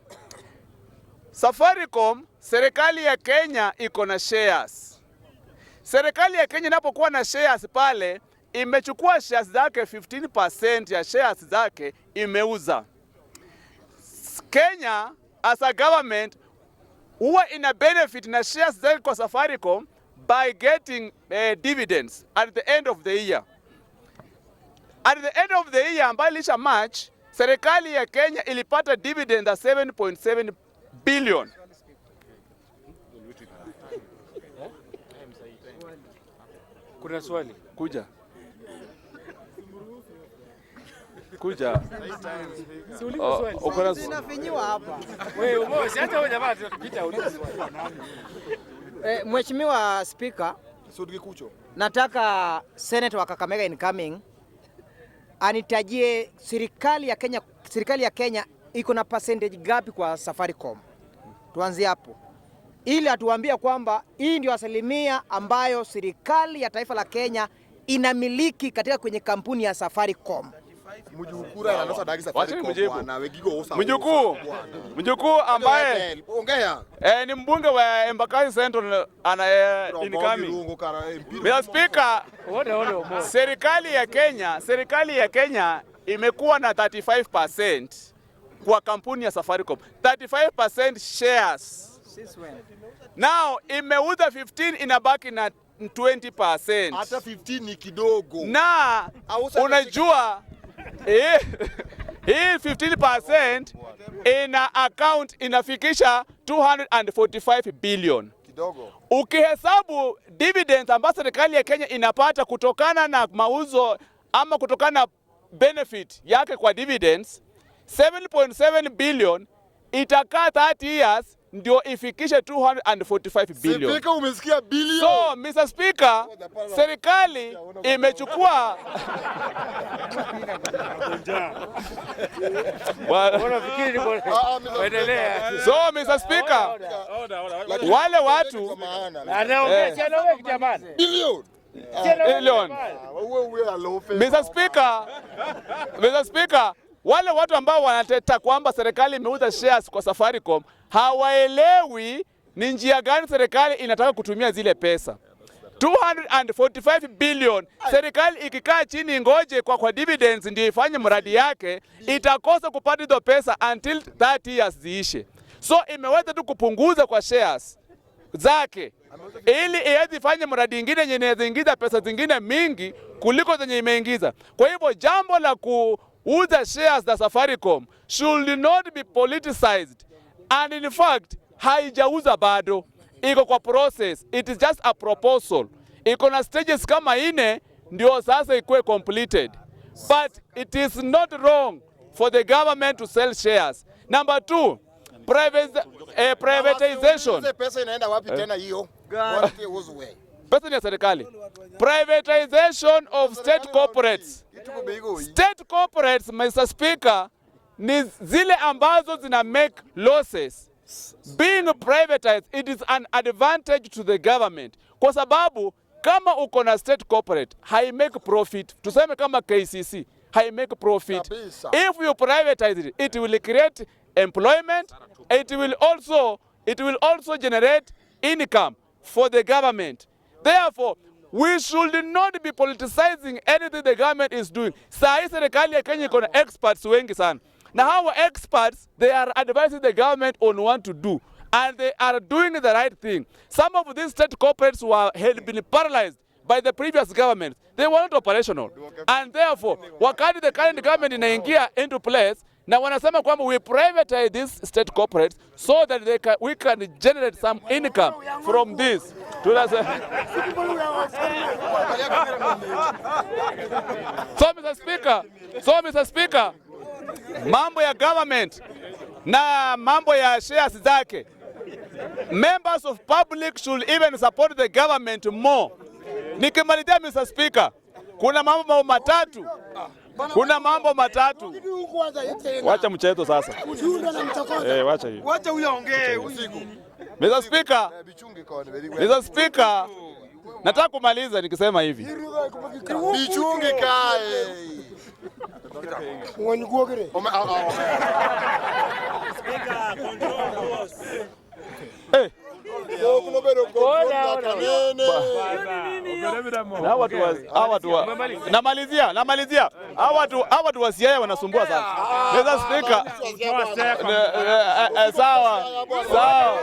Safaricom, serikali ya Kenya iko na shares. Serikali ya Kenya inapokuwa na shares pale, imechukua shares zake, 15% ya shares zake imeuza. Kenya as a government huwa ina benefit na shares zake kwa Safaricom by getting dividends at the end of the year. At the end of the year ambayo ilisha March, serikali ya Kenya ilipata dividend ya 7.7 billion. Kuna swali. Kuja. Kuja. Si ulize Oh, swali. uko na Zinafinyiwa hapa. Wewe umoja, hata wewe jamaa tutapita ulize swali. Mheshimiwa Spika, nataka Senator wa Kakamega incoming anitajie serikali ya Kenya iko na percentage gapi kwa Safaricom. Tuanzie hapo, ili atuambie kwamba hii ndio asilimia ambayo serikali ya taifa la Kenya inamiliki katika kwenye kampuni ya Safaricom. Wacha nimjibu. Mjukuu ambaye Ongea. Ni mbunge wa Embakasi Central ana incoming. Mr. Speaker, serikali ya Kenya imekuwa na 35% kwa kampuni ya Safaricom. 35% shares. Since when? Now imeuza 15, inabaki na 20%. Hata 15 ni kidogo. Na unajua hii 15% ina account inafikisha 245 billion. Kidogo. Ukihesabu dividends ambazo serikali ya Kenya inapata kutokana na mauzo ama kutokana na benefit yake kwa dividends 7.7 billion, itakaa 30 years ndio ifikishe 245 billion. Spika, umesikia billion? So Mr. Speaker, serikali imechukua Unafikiri endelea. So Mr. Speaker, wale watu Anaongea, si anaongea jamani. Billion. Billion. Mr. Speaker, wale watu ambao wanateta kwamba serikali imeuza shares kwa Safaricom hawaelewi ni njia gani serikali inataka kutumia zile pesa. 245 billion, serikali ikikaa chini ngoje kwa dividends ndio ifanye mradi yake, itakosa kupata hizo pesa until 30 years ziishe. So imeweza tu kupunguza kwa shares zake ili iweze ifanye mradi ingine yenye inaweza ingiza pesa zingine mingi kuliko zenye imeingiza. Kwa hivyo jambo la kuuza shares za Safaricom should not be politicized, and in fact haijauza bado, iko kwa process, it is just a proposal, iko na stages kama ine ndio sasa ikuwe completed, but it is not wrong for the government to sell shares. Number two, privatization. Pesa inaenda wapi tena hiyo? Wapi uzwe? Pesa ni ya serikali. Privatization of state corporates. State corporates, Mr. Speaker, ni zile ambazo zina make losses. Being privatized, it is an advantage to the government, kwa sababu kama uko na state corporate hai make profit, tuseme kama KCC hai make profit. Kabisa. If you privatize it, it will create employment, it will also generate income for the government. Therefore, we should not be politicizing anything the government is doing. Saa hii serikali ya Kenya iko na experts wengi sana, na hawa experts, they are advising the government on what to do, and they are doing the right thing. Some of these state corporates were had been paralyzed by the previous government. They were not operational. And therefore, wakati the current government inaingia into place, Na wanasema kwamba we privatize these state corporates so that we can generate some income from this. So Mr. Speaker, mambo ya government na mambo ya shares zake, members of public should even support the government more. Nikimalizia Mr. Speaker, kuna mambo matatu. Kuna mambo matatu. Wacha mchezo sasa. Eh, wacha hiyo. Wacha huyo aongee usiku. Mr. Speaker, Mr. Speaker, nataka kumaliza nikisema hivi. Bichungi kae. Ome- ah, ah. Eh. Order. Na hawa watu namalizia, namalizia. Hawa watu wa Siaya wanasumbua sana. Mr. Speaker, sawa, sawa.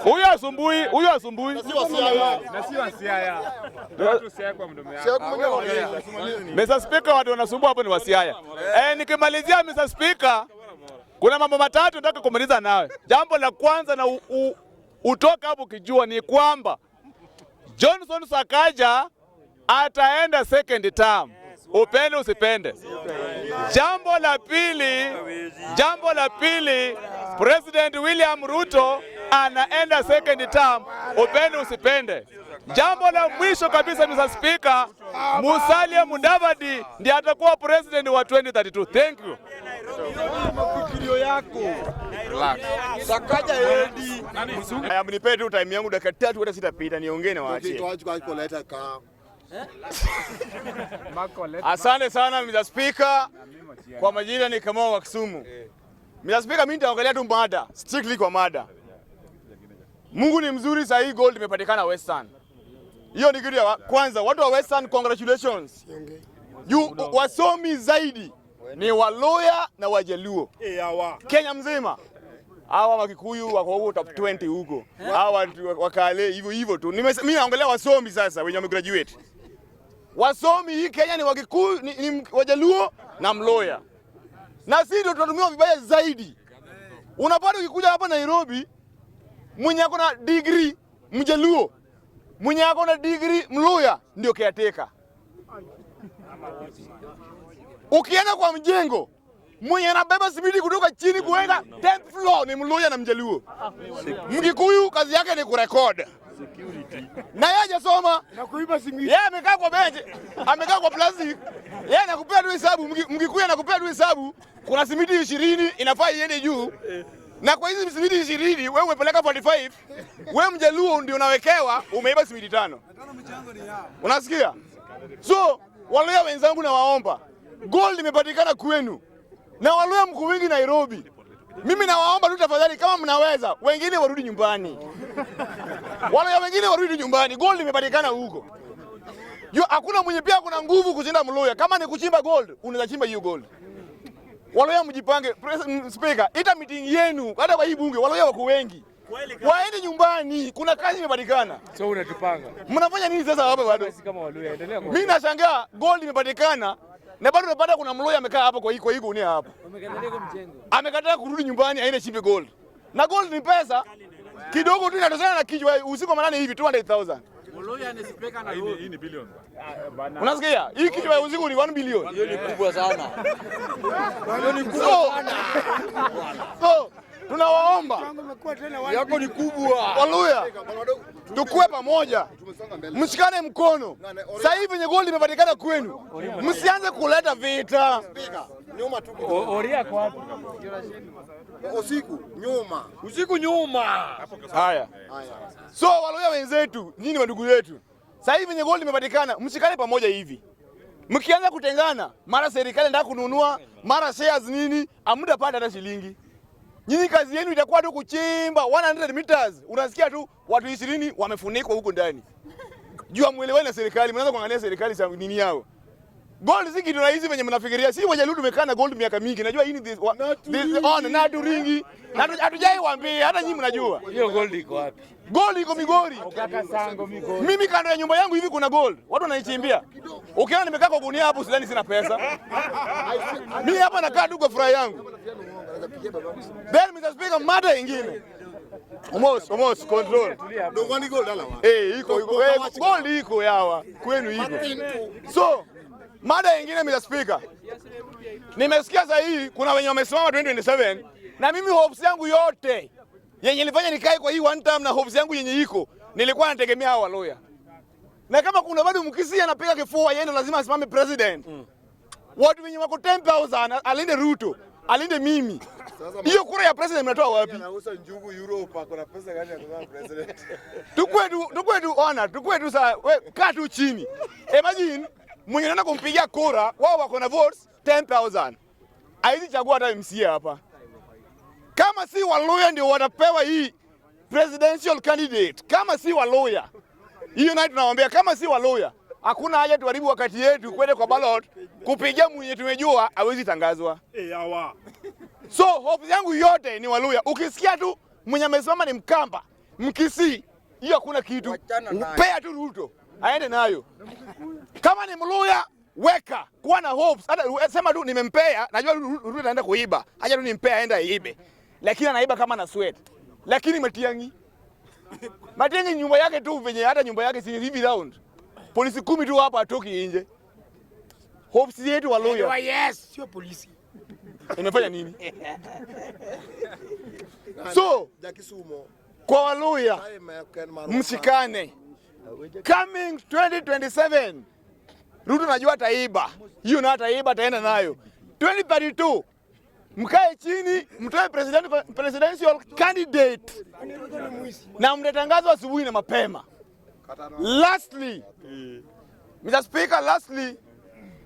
Huyu asumbui, huyu asumbui. Na si wa Siaya. Watu Siaya kwa mdomo yako. Mr. Speaker, watu wanasumbua hapo ni wa Siaya. Nikimalizia Mr. Speaker, kuna mambo matatu nataka kumaliza nawe. Jambo la kwanza na utoka hapo ukijua ni kwamba Johnson Sakaja ataenda second term, upende usipende. Jambo la pili, President William Ruto anaenda second term, upende usipende. Jambo la mwisho kabisa, Mr. Speaker, Musalia Mudavadi ndiye atakuwa president wa 2032. Thank you. Mafikirio yako. Sakaja edi. Haya, mnipe tu time yangu dakika 3 hata sitapita, niongee na waachie. Asante sana Mr. Speaker. Kwa majina ni Kamau wa Kisumu. Mr. Speaker, mimi nitaongelea tu mada, strictly kwa mada. Mungu ni mzuri, saa hii gold imepatikana Western. Hiyo ni kitu ya kwanza. Watu wa Western, congratulations. Juu wasomi zaidi ni Waluhya na Wajaluo. Kenya mzima. Hawa Wakikuyu wako huko top 20 huko. Hawa watu wakale hivyo hivyo tu. Mimi naongelea wasomi sasa wenye wamegraduate. Wasomi hii Kenya ni Wakikuyu, ni Wajaluo na Mluhya. Na sisi ndio tunatumiwa vibaya zaidi. Unapata ukikuja hapa Nairobi, mwenye ako na degree Mjaluo, mwenye ako na degree Mluhya ndio caretaker. Ukienda kwa mjengo, mwenye anabeba simiti kutoka chini kuenda 10th floor ni Mluhya na Mjaluo. Mkikuyu kazi yake ni kurecord. Na yeye hajasoma. Na kuiba simiti. Yeye amekaa kwa bench, amekaa kwa plastic. Yeye anakupea tu hesabu, Mkikuyu anakupea tu hesabu. Kuna simiti 20 inafaa iende juu. Na kwa hizi simiti 20 wewe umepeleka 45, wewe Mjaluo ndio unawekewa umeiba simiti 5. Unasikia? So, Waluhya wenzangu nawaomba, gold imepatikana kwenu na Waluhya mko wingi Nairobi. Mimi nawaomba tu tafadhali, kama mnaweza, wengine warudi nyumbani. Waluhya wengine warudi nyumbani, gold imepatikana huko. Juu hakuna mwenye pia kuna nguvu kushinda Mluhya. Kama ni kuchimba gold, unaweza chimba hiyo gold. Waluhya mjipange. Speaker, ita meeting yenu hata kwa hii bunge, Waluhya wako wengi. Waende nyumbani, kuna kazi imepatikana. So unatupanga. Mnafanya nini sasa hapa bado? Sisi kama Waluhya endelea kwa. Mimi nashangaa gold imepatikana na bado unapata kuna Mluhya amekaa hapa kwa hii gunia hapa. Amekataa kurudi nyumbani aende chimbe gold. Na gold ni pesa kidogo tu inatoshana na kichwa usiku wa manane hivi 200,000. Hii ni billion. Unasikia? Hii kichwa ya usiku ni 1 billion. Hiyo ni kubwa sana. Hiyo ni kubwa sana. So tunawaomba Yako ni kubwa. Waluhya, tukue pamoja, mshikane mkono. Sasa hivi venye gold imepatikana kwenu, msianze kuleta vita. Nyuma tu. Oria kwa wapi? Usiku nyuma. Usiku nyuma. Haya. So Waluhya wenzetu, nyinyi ni ndugu zetu. Sasa hivi venye gold imepatikana, mshikane pamoja hivi. Mkianza kutengana, mara serikali inataka kununua, mara shares nini, hamtapata hata shilingi. Nyinyi kazi yenu itakuwa tu kuchimba 100 meters, unasikia tu watu 20 wamefunikwa huko ndani. Juu hamuelewani na serikali, mnaanza kuangalia serikali sa nini yao. Gold si kitu rahisi venye mnafikiria. Si Wajaluo tumekaa na gold miaka mingi. Najua hii ni this on na turingi. Na hatujai waambia hata nyinyi mnajua. Hiyo gold iko wapi? Gold iko Migori. Mimi kando ya nyumba yangu hivi kuna gold. Watu wanaichimbia. Ukiona nimekaa kwa gunia hapo sidhani sina pesa. Mimi hapa nakaa tu kwa furaha yangu. Then Mr. Speaker, mada ingine. Omos, Omos, control. Dongwani gold ala wa. Eh, iko iko. Eh, gold iko yawa. Kwenu iko. So, mada ingine Mr. Speaker. Nimesikia sasa hii kuna wenye wamesimama 2027 na mimi hopes yangu yote yenye nilifanya nikae kwa hii one time na hopes yangu yenye iko nilikuwa nategemea hao Waluhya. Na kama kuna bado Mkisii anapiga kifua yeye ndo lazima asimame president. Watu wenye wako 10,000 alinde Ruto, alinde mimi. Hiyo kura ya president mnatoa wapi? Anauza njugu Europe, ako na pesa gani ya kuwa president? Tukwe tu ona, tukwe tu saa, we, kaa tu chini. Imagine mwenye anaenda kumpigia kura, wao wako na votes 10,000. Haizi chagua hata MCA hapa. Kama si Waluhya ndio watapewa hii presidential candidate, kama si Waluhya. Hiyo nayo tunawaambia kama si Waluhya, hakuna haja tuharibu wakati yetu kwenda kwa ballot kupigia mwenye tumejua hawezi tangazwa. So hope yangu yote ni Waluhya. Ukisikia tu mwenye amesimama ni Mkamba, Mkisii, hiyo hakuna kitu. Pea tu Ruto aende nayo. Kama ni Mluhya weka, kuwa na hopes. Hata sema tu nimempea, najua Ruto ataenda kuiba, acha tu nimpea aende aibe, lakini anaiba kama na sweat. Lakini Matiang'i, Matiang'i nyumba yake tu venye hata nyumba yake si hivi round, polisi 10 tu hapa atoki nje. Hopes yetu Waluhya. Yes, sio polisi. Imefanya nini? So Jakisumo. Kwa Waluhya mshikane. Coming 2027 Ruto najua ataiba hiyo, na ataiba ataenda nayo 2032. Mkae chini mtoe presidential candidate na mtatangazwa asubuhi na mapema. Lastly, Mr. Speaker, lastly,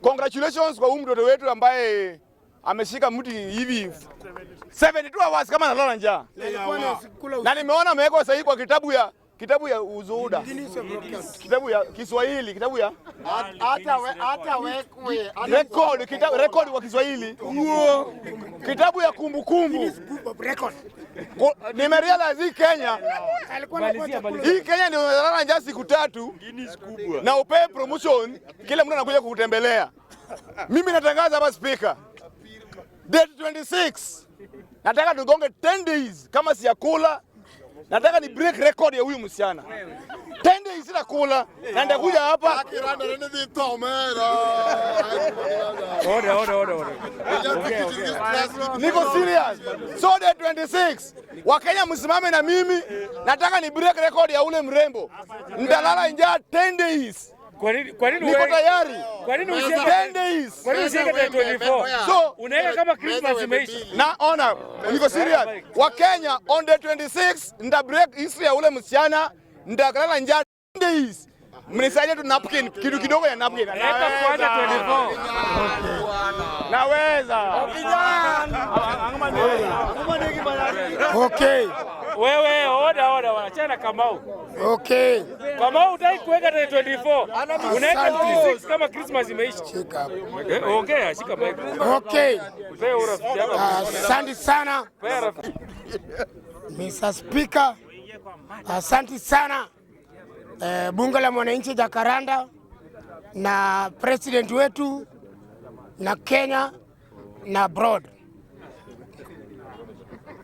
congratulations kwa huyu mtoto wetu ambaye ameshika mti hivi 72 hours kama analala njaa. Na nimeona amewekwa sahihi kwa kitabu ya uzuuda, kitabu ya Kiswahili, kitabu ya Hata wekwe. Record, kitabu record kwa Kiswahili, kitabu ya kumbukumbu. Nimerealize hii Kenya, hii Kenya ndio unalala njaa siku 3 na upewe promotion, kila mtu anakuja kukutembelea. Mimi natangaza hapa Speaker, date 26 nataka tugonge 10 days kama sijakula. Nataka ni break record ya huyu msichana. 10 days sitakula na nitakuja hapa. Order, order, order, order. Niko serious. So day 26 Wakenya msimame na mimi, nataka ni break record ya ule mrembo. Nitalala njaa 10 days. Kwa nini Niko tayari. Kwa nini usiweke 10 days? Kwa nini usiweke tarehe 24? So unaweka kama Christmas imeisha. Na ona, niko serious. Wakenya on the 26 nita break history ya ule msichana, nitalala njaa 10 days. Mnisaidie tu napkin, kitu kidogo ya napkin. Weka kwanza 24. Naweza. Okay. Wewe order, order, achana na Kamau. Okay. Kamau hutaki kuweka tarehe 24. Unaweka Asante. 26 kama Christmas imeisha. Shika hapo. Eh, ongea, shika mic. Okay. Mpe urafiki yako. Asante sana Mpe rafiki. Mr. Speaker, asante sana Bunge la Mwananchi Jakaranda na president wetu na Kenya na abroad.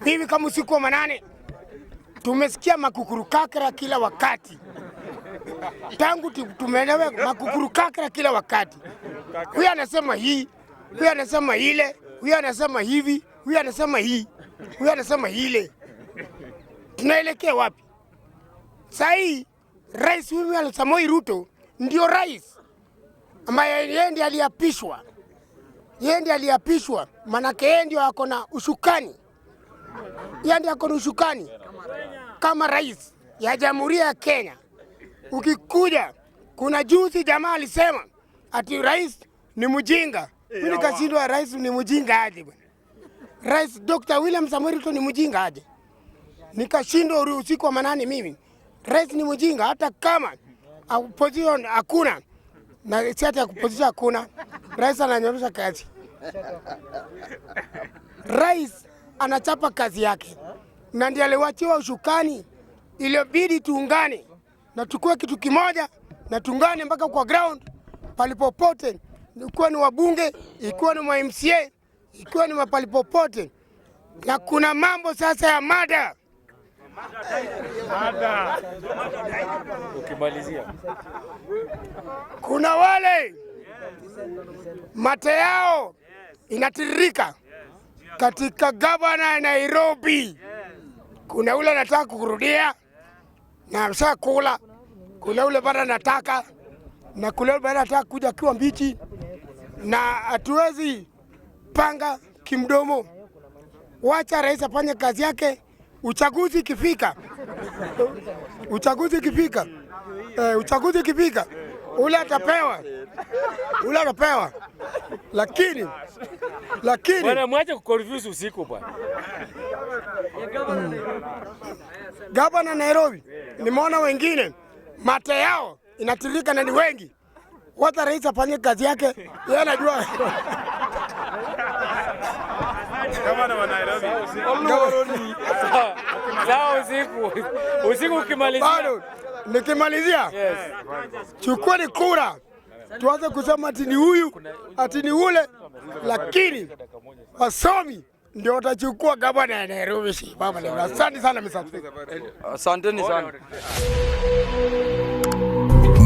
Mimi kama usiku wa manane tumesikia makukuru kakra kila wakati tangu tumeelewa makukuru kakra kila wakati. Huyu anasema hii, huyu anasema ile, huyu anasema hivi, huyu anasema hii, huyu anasema ile. Tunaelekea wapi? Saa hii Rais William Samoei Ruto ndio rais ambaye yeye ndiye aliapishwa, yeye ndiye aliapishwa, manake yeye ndio ako na ushukani, yeye ndiye ako na ushukani kama rais ya Jamhuri ya Kenya. Ukikuja kuna juzi jamaa alisema ati rais ni mjinga. Mimi nikashindwa, rais ni mjinga aje bwana? Rais Dr. William Samoei Ruto ni mjinga aje? Nikashindwa usiku wa manane mimi. Rais ni mjinga, hata kama opposition hakuna. Na shati ya kupumzisha hakuna. Rais ananyorosha kazi. Rais anachapa kazi yake na ndiye aliwachiwa ushukani, iliyobidi tuungane na tukue kitu kimoja na tuungane mpaka kwa ground palipopote, ikiwa ni wabunge, ikiwa ni ma MCA, ikiwa ni mapalipopote. Na kuna mambo sasa ya mada. Ukimalizia. Kuna wale mate yao inatiririka katika gavana ya Nairobi. Kuna ule anataka kurudia na ameshakula, kuna ule bado anataka, na kuna ule bado anataka kuja akiwa mbichi, na hatuwezi panga kimdomo. Wacha rais afanye kazi yake. Uchaguzi ikifika, ule atapewa, ule atapewa, lakini Bwana, mwache kuconfuse usiku, bwana. Gavana Nairobi, nimeona wengine mate yao inatirika na ni wengi. Wacha rais afanye kazi yake, yeye anajua. Gavana wa Nairobi. Sawa. Sawa, usiku. Usiku ukimalizia. Bado nikimalizia, chukueni kura, tuanze kusema ati ni huyu ati ni ule, lakini wasomi ndio watachukua gavana ya Nairobi. Si baba leo. Asante sana Mr. Speaker. Asanteni sana.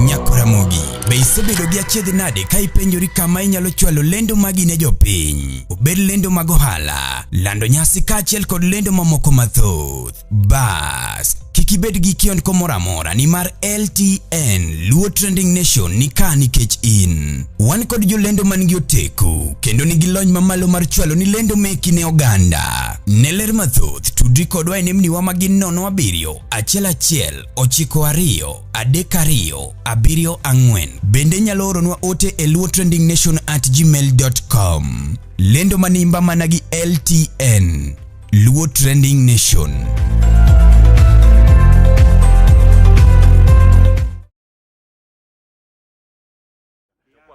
Nyakoramogi, be isebedo gi achiedh nade ka ipenjori kama inyalo chwalo lendo magi ne jopiny? Obed lendo mag ohala, lando nyasi kaachiel kod lendo mamoko mathoth. Bas, kik ibed gi kiondko moro amora nimar LTN Luo Trending Nation ni ka nikech in. Wan kod jolendo man gi oteku kendo nigi lony mamalo mar chwalo ni lendo meki ne oganda. Ne ler mathoth, tudri kodwa e nembniwa magin 07 11 92 32 74. Bende nyalo oronwa ote e luotrendingnation@gmail.com. Lendo manimba mana gi LTN Luo Trending Nation.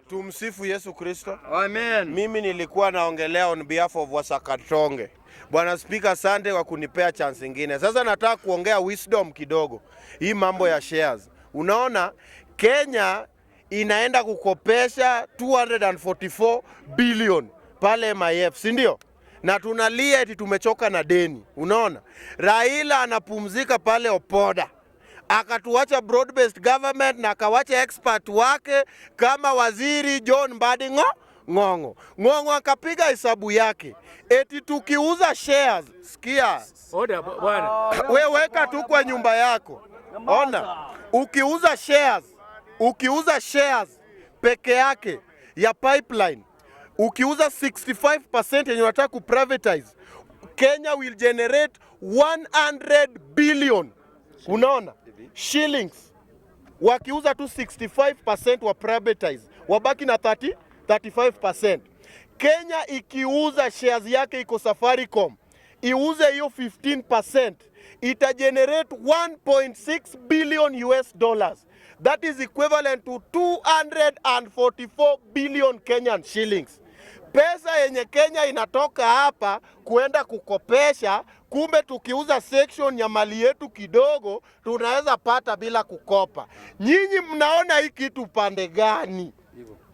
Tumsifu Yesu Kristo. Amen. Mimi nilikuwa naongelea on behalf of Wasakatonge. Bwana Spika, asante kwa kunipea chance ingine. Sasa nataka kuongea wisdom kidogo, hii mambo ya shares. Unaona, Kenya inaenda kukopesha 244 billion pale MIF, si ndio? Na tunalia eti tumechoka na deni. Unaona, Raila anapumzika pale Opoda, akatuacha broad based government na akawacha expert wake kama waziri John Mbadi Ng'ong'o. Ng'ong'o akapiga hesabu yake eti tukiuza shares, sikia. Order, bwana. We weka tu kwa nyumba yako, ona, ukiuza shares peke yake ya pipeline, ukiuza 65% yenye unataka kuprivatize, Kenya will generate 100 billion, unaona, shillings. Wakiuza tu 65% wa privatize, wabaki na 30 35%. Kenya ikiuza shares yake iko Safaricom, iuze hiyo 15%, ita generate 1.6 billion US dollars. That is equivalent to 244 billion Kenyan shillings. Pesa yenye Kenya inatoka hapa kuenda kukopesha, kumbe tukiuza section ya mali yetu kidogo tunaweza pata bila kukopa. Nyinyi mnaona hii kitu pande gani?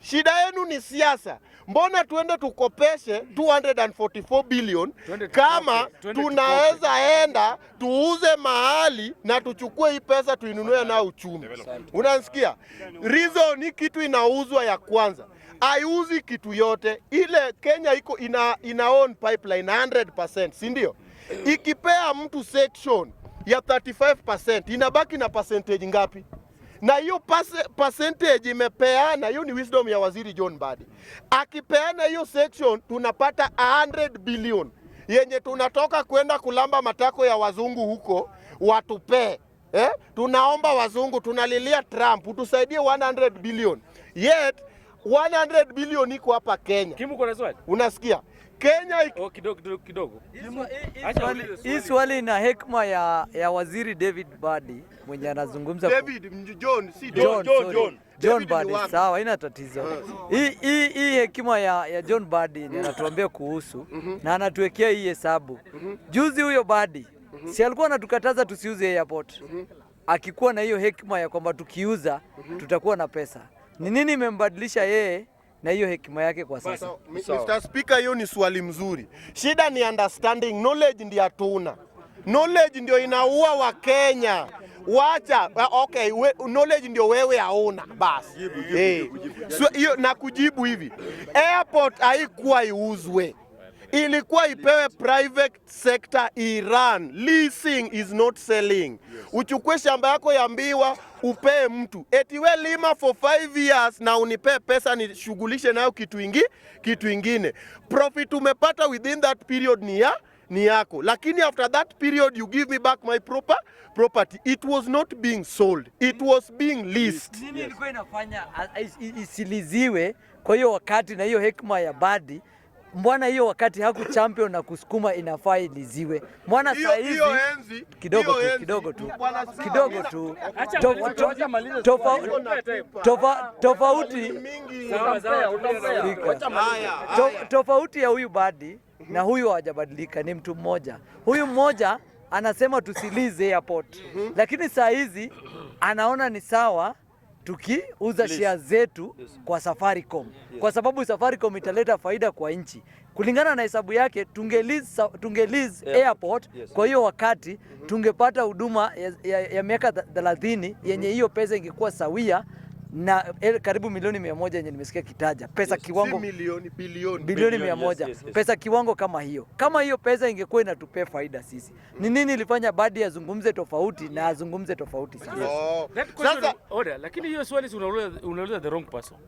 Shida yenu ni siasa. Mbona tuende tukopeshe 244 billion kama Twende. Tunaweza enda tuuze mahali na tuchukue hii pesa tuinunue nao uchumi? Unasikia? Reason hii kitu inauzwa ya kwanza, haiuzi kitu yote ile. Kenya iko ina own pipeline 100%, si ndio? Ikipea mtu section ya 35% inabaki na percentage ngapi? Na hiyo percentage imepeana, hiyo ni wisdom ya waziri John Mbadi. Akipeana hiyo section tunapata 100 billion yenye tunatoka kwenda kulamba matako ya wazungu huko watupee. Eh? Tunaomba wazungu, tunalilia Trump utusaidie 100 billion. Yet 100 billion iko hapa Kenya. Kimu, kuna swali? Unasikia? Kenya Oh, kidogo kidogo kidogo. Acha uulize. Hii swali ina hekima ya waziri David Mbadi mwenye anazungumza David John, si John, John, sorry. John. John David ni Mbadi, wako. sawa, haina tatizo. Hii hekima ya John Mbadi ni anatuambia kuhusu na anatuwekea hii hesabu. Juzi huyo Mbadi si alikuwa anatukataza tusiuze airport, akikuwa na hiyo hekima ya kwamba tukiuza tutakuwa na pesa. Ni nini imembadilisha yeye na hiyo hekima yake kwa sasa? Mr. Speaker, hiyo ni swali mzuri. Shida ni understanding, knowledge ndio hatuna. Knowledge ndio inaua Wakenya. Wacha, okay, knowledge ndio wewe hauna basi. So, hiyo na kujibu hivi. Airport haikuwa iuzwe. Ilikuwa ipewe private sector i-run. Leasing is not selling. Uchukue shamba yako ya Mbiwa upee mtu eti we lima for 5 years na unipee pesa nishughulishe nayo kitu ingine. Profit umepata within that period ni yako, lakini after that period you give me back my proper property. It was not being sold, it was being leased. Nini ilikuwa inafanya isiliziwe kwa hiyo wakati na hiyo hekima ya Mbadi? Mbona hiyo wakati haku champion na kusukuma inafaa iliziwe? Mbona saa hizi Hiyo enzi kidogo hiyo tu, enzi, kidogo tu, Bwana Speaker, kidogo tu, Acha malize, acha malize swali. Tofauti Sawa, sawa, Speaker. Haya, Tofauti ya huyu Mbadi na huyu hawajabadilika, ni mtu mmoja. Huyu mmoja anasema tusilease airport, lakini saa hizi anaona ni sawa tukiuza share zetu kwa Safaricom, kwa sababu Safaricom italeta faida kwa nchi. Kulingana na hesabu yake, tungelease airport kwa hiyo wakati tungepata huduma ya miaka 30 yenye hiyo pesa ingekuwa sawia na karibu milioni 100 yenye nimesikia kitaja pesa kiwango Si milioni, bilioni. bilioni 100, pesa kiwango kama hiyo. Kama hiyo pesa ingekuwa inatupea faida sisi, ni nini ilifanya Mbadi azungumze tofauti na azungumze tofauti sasa? Oh. That question, order, lakini hiyo swali si unauliza the wrong person.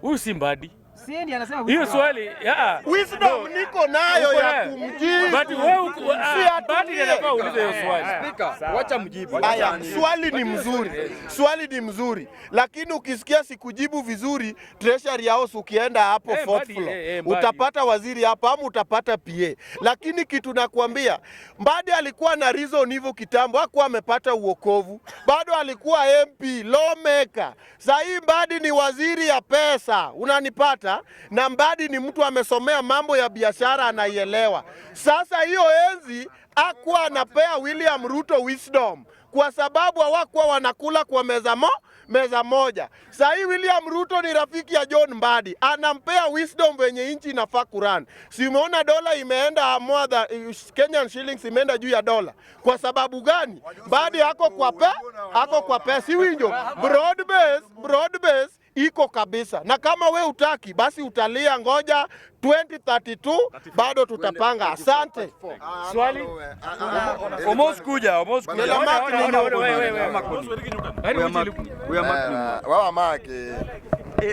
Huyu si Mbadi. Si ndiye anasema Hiyo swali ya Wisdom niko nayo Uko ya nayo. kumjibu. But wewe Si Mbadi ndiye anafaa uulize hiyo swali. Speaker, wacha mjibu. Haya, swali ni mzuri, swali ni mzuri, lakini ukisikia sikujibu vizuri, Treasury House ukienda hapo fourth Mbadi, floor Mbadi. utapata waziri hapa ama utapata PA. Lakini kitu nakwambia, Mbadi alikuwa na reason hivyo kitambo, hakuwa amepata uokovu, bado alikuwa MP lawmaker. Sasa hii Mbadi ni waziri ya pesa, unanipata? Na Mbadi ni mtu amesomea mambo ya biashara, anaielewa. Sasa hiyo enzi hakuwa anapea William Ruto wisdom kwa sababu hawakuwa wanakula kwa meza moja. Sasa hii William Ruto ni rafiki ya John Mbadi, anampea wisdom venye nchi inafaa kurun. Si umeona dola imeenda more than, Kenyan shillings imeenda juu ya dola. Kwa sababu gani? Mbadi ako kwa pe, si winjo broad base iko kabisa, na kama we utaki basi utalia, ngoja 2032 bado tutapanga. Asante. Swali? Omos kuja, Omos kuja. Bwana Mark Order, order, order, wewe, wewe. Wawa Mark.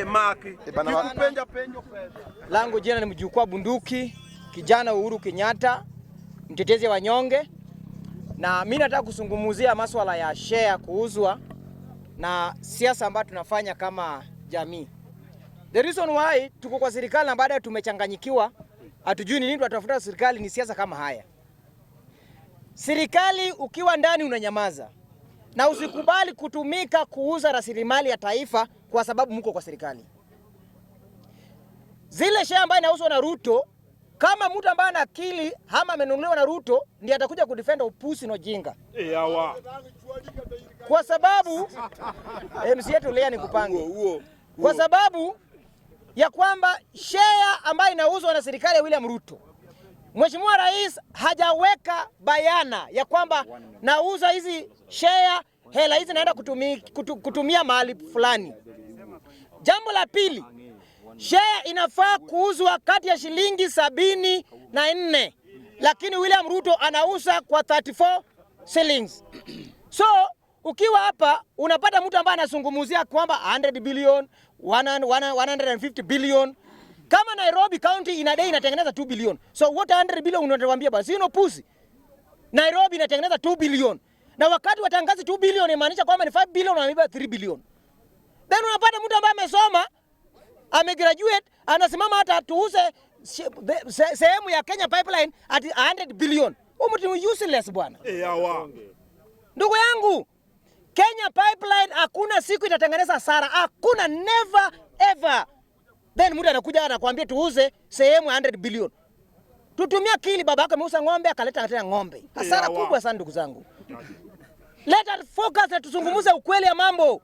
Mark. Bana Kikupenja penjo pesa. Langu jina ni Mjukuu Bunduki, kijana Uhuru Kenyatta, mtetezi wa wanyonge, na mimi nataka kuzungumzia maswala ya share kuuzwa na siasa ambayo tunafanya kama jamii. The reason why tuko kwa serikali na baada tumechanganyikiwa, hatujui ni nini tunatafuta serikali, ni siasa kama haya. Serikali ukiwa ndani unanyamaza na usikubali kutumika kuuza rasilimali ya taifa kwa sababu mko kwa serikali. Zile share ambayo inauzwa na Ruto, kama mtu ambaye ana akili ama amenunuliwa na Ruto ndiye atakuja kudefend upusi na ujinga. Kwa sababu MC yetu lea nikupange. Kwa sababu ya kwamba share ambayo inauzwa na serikali ya William Ruto, Mheshimiwa Rais hajaweka bayana ya kwamba nauza hizi share, hela hizi naenda kutumia mahali fulani. Jambo la pili, share inafaa kuuzwa kati ya shilingi 74, lakini William Ruto anauza kwa 34 shillings. So ukiwa hapa unapata mtu ambaye anazungumzia kwamba 100 billion, 150 billion. Kama Nairobi County in a day inatengeneza 2 billion. So what 100 billion unatuambia basi sio pusi. Nairobi inatengeneza 2 billion. Na wakati watangazi 2 billion inamaanisha kwamba ni 5 billion wameiba 3 billion. Then unapata mtu ambaye amesoma, amegraduate, anasimama hata tuuze sehemu ya Kenya Pipeline at 100 billion. Huyu mtu ni useless, bwana. Ndugu yangu, Kenya Pipeline hakuna siku itatengeneza hasara, hakuna, never ever. Then mtu anakuja anakuambia tuuze sehemu ya 100 billion. Tutumia akili, baba yako ameuza ng'ombe akaleta tena ng'ombe. Hasara kubwa sana, ndugu zangu. Let us focus na tuzungumze ukweli ya mambo.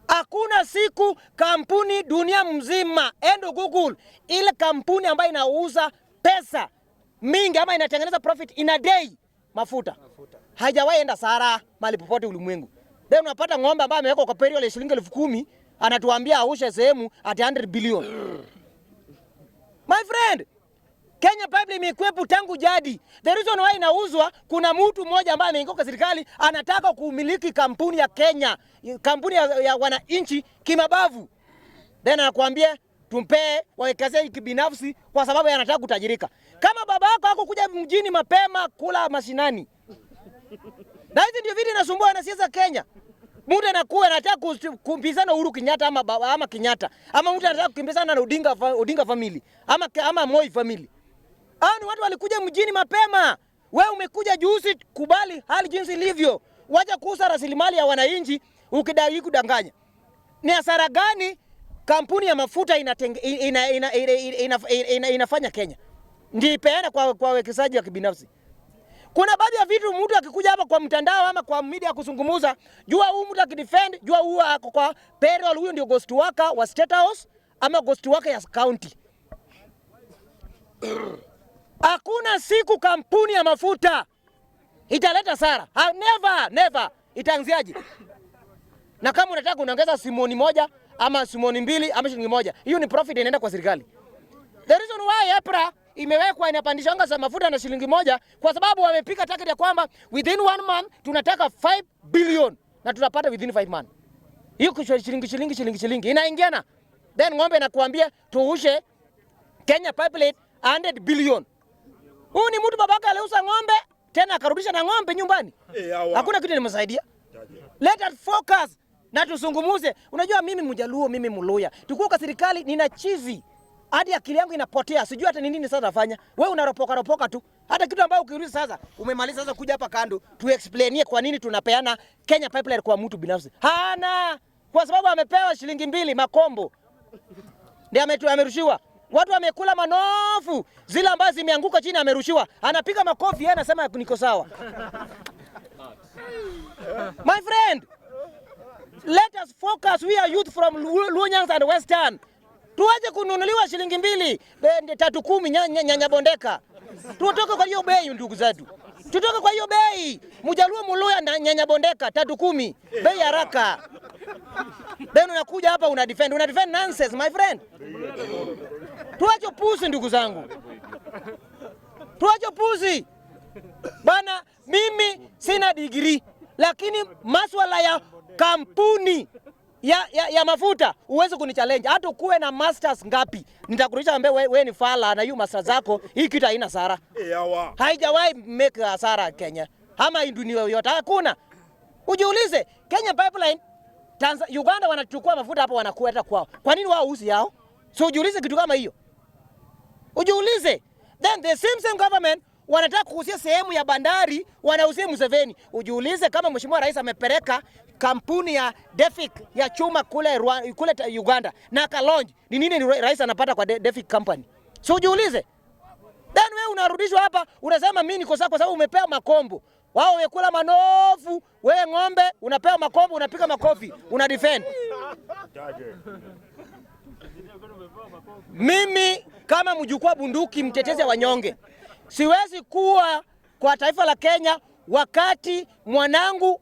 Hakuna siku kampuni dunia mzima, endo Google, ile kampuni ambayo inauza pesa mingi ama inatengeneza profit in a day, mafuta, haijawahi enda hasara mahali popote ulimwengu. Then unapata ng'ombe ambaye amewekwa kwa payroll ya shilingi 10,000 anatuambia aushe sehemu at 100 billion. My friend, Kenya Pipeline imekuwepo tangu jadi. The reason why inauzwa, kuna mtu mmoja ambaye ameingia kwa serikali anataka kumiliki kampuni ya Kenya, kampuni ya wananchi kimabavu. Then anakuambia tumpee wawekezaji kibinafsi kwa sababu yeye anataka kutajirika. Kama baba yako hakukuja mjini mapema, kula mashinani. Na hizi ndio vitu inasumbua wanasiasa Kenya. Mtu anakuwa anataka kukimbizana Uhuru Kenyatta ama Kenyatta, ama mtu anataka kukimbizana na Odinga family ama Moi family. Hao ni watu walikuja mjini mapema. Wewe umekuja juzi, kubali hali jinsi ilivyo. Wacha kuuza rasilimali ya wananchi ukidai kudanganya. Ni hasara gani kampuni ya mafuta inafanya Kenya? Ndio ipeana kwa wekezaji wa kibinafsi. Kuna baadhi ya vitu mtu akikuja hapa kwa mtandao ama kwa media kuzungumuza, jua huyu mtu akidefend, jua huyu ako kwa payroll, huyu ndio ghost worker wa State House ama ghost worker ya county. Hakuna siku kampuni ya mafuta italeta hasara. Ha, never, never. Itaanziaje? Na kama unataka unaongeza simoni moja ama simoni mbili ama shilingi moja, hiyo ni profit inaenda kwa serikali. The reason why EPRA imewekwa inapandisha za mafuta na shilingi moja kwa sababu wamepika target ya kwamba within one month tunataka 5 billion na tutapata within 5 months. Hiyo shilingi shilingi shilingi shilingi inaingiana. Then ng'ombe nakuambia tuushe Kenya Pipeline 100 billion. Huyu ni mtu babaka aliuza ng'ombe tena akarudisha na ng'ombe nyumbani. Hakuna kitu nimesaidia. Let us focus na tusungumuze. Unajua mimi Mjaluo, mimi Mluya. Tukiwa kwa serikali nina chizi. Hadi akili yangu inapotea. Sijui hata ni nini sasa nafanya. Wewe unaropoka ropoka tu. Hata kitu ambayo ukirudi sasa umemaliza sasa kuja hapa kando tu explainie kwa nini tunapeana Kenya Pipeline kwa mtu binafsi. Hana, kwa sababu amepewa shilingi mbili makombo. Ndiye amerushiwa. Watu wamekula manofu, zile ambazo zimeanguka chini amerushiwa. Anapiga makofi yeye anasema niko sawa. My friend, let us focus. We are youth from Luo Nyanza and Western. Tuache kununuliwa shilingi mbili, tatu kumi nyanya bondeka. Tutoke kwa hiyo bei, ndugu zetu. Tutoke kwa hiyo bei. Mjaluo Mluya na nyanya bondeka 3.10, bei haraka. Then unakuja hapa una defend, una defend nonsense, my friend. Tuache pusi, ndugu zangu. Tuache pusi. Bana, mimi sina degree lakini maswala ya kampuni ya mafuta uweze kunichallenge. Hata ukuwe na masters ngapi, nitakurudisha ambaye we ni fala na hiyo masters zako, hii kitu haina hasara. Haijawahi make hasara Kenya ama dunia yoyote, hakuna. Ujiulize, Kenya Pipeline Uganda wanachukua mafuta hapo wanakueta kwao. Kwa nini wao uzi yao? So ujiulize kitu kama hiyo. Ujiulize. Then the same same government wanataka kuuzia sehemu ya bandari, wanauzia Museveni. Ujiulize kama Mheshimiwa Rais amepeleka kampuni ya Defic ya chuma kule Uganda na akalaunch, ni nini ni rais anapata kwa Defic company? So ujiulize. Then wewe unarudishwa hapa unasema mimi niko sawa kwa sababu umepewa makombo. Wao wamekula manofu, wewe ng'ombe unapewa makombo, unapiga makofi, una defend. Mimi kama mjukuu wa bunduki, mtetezi wa wanyonge, siwezi kuwa kwa taifa la Kenya wakati mwanangu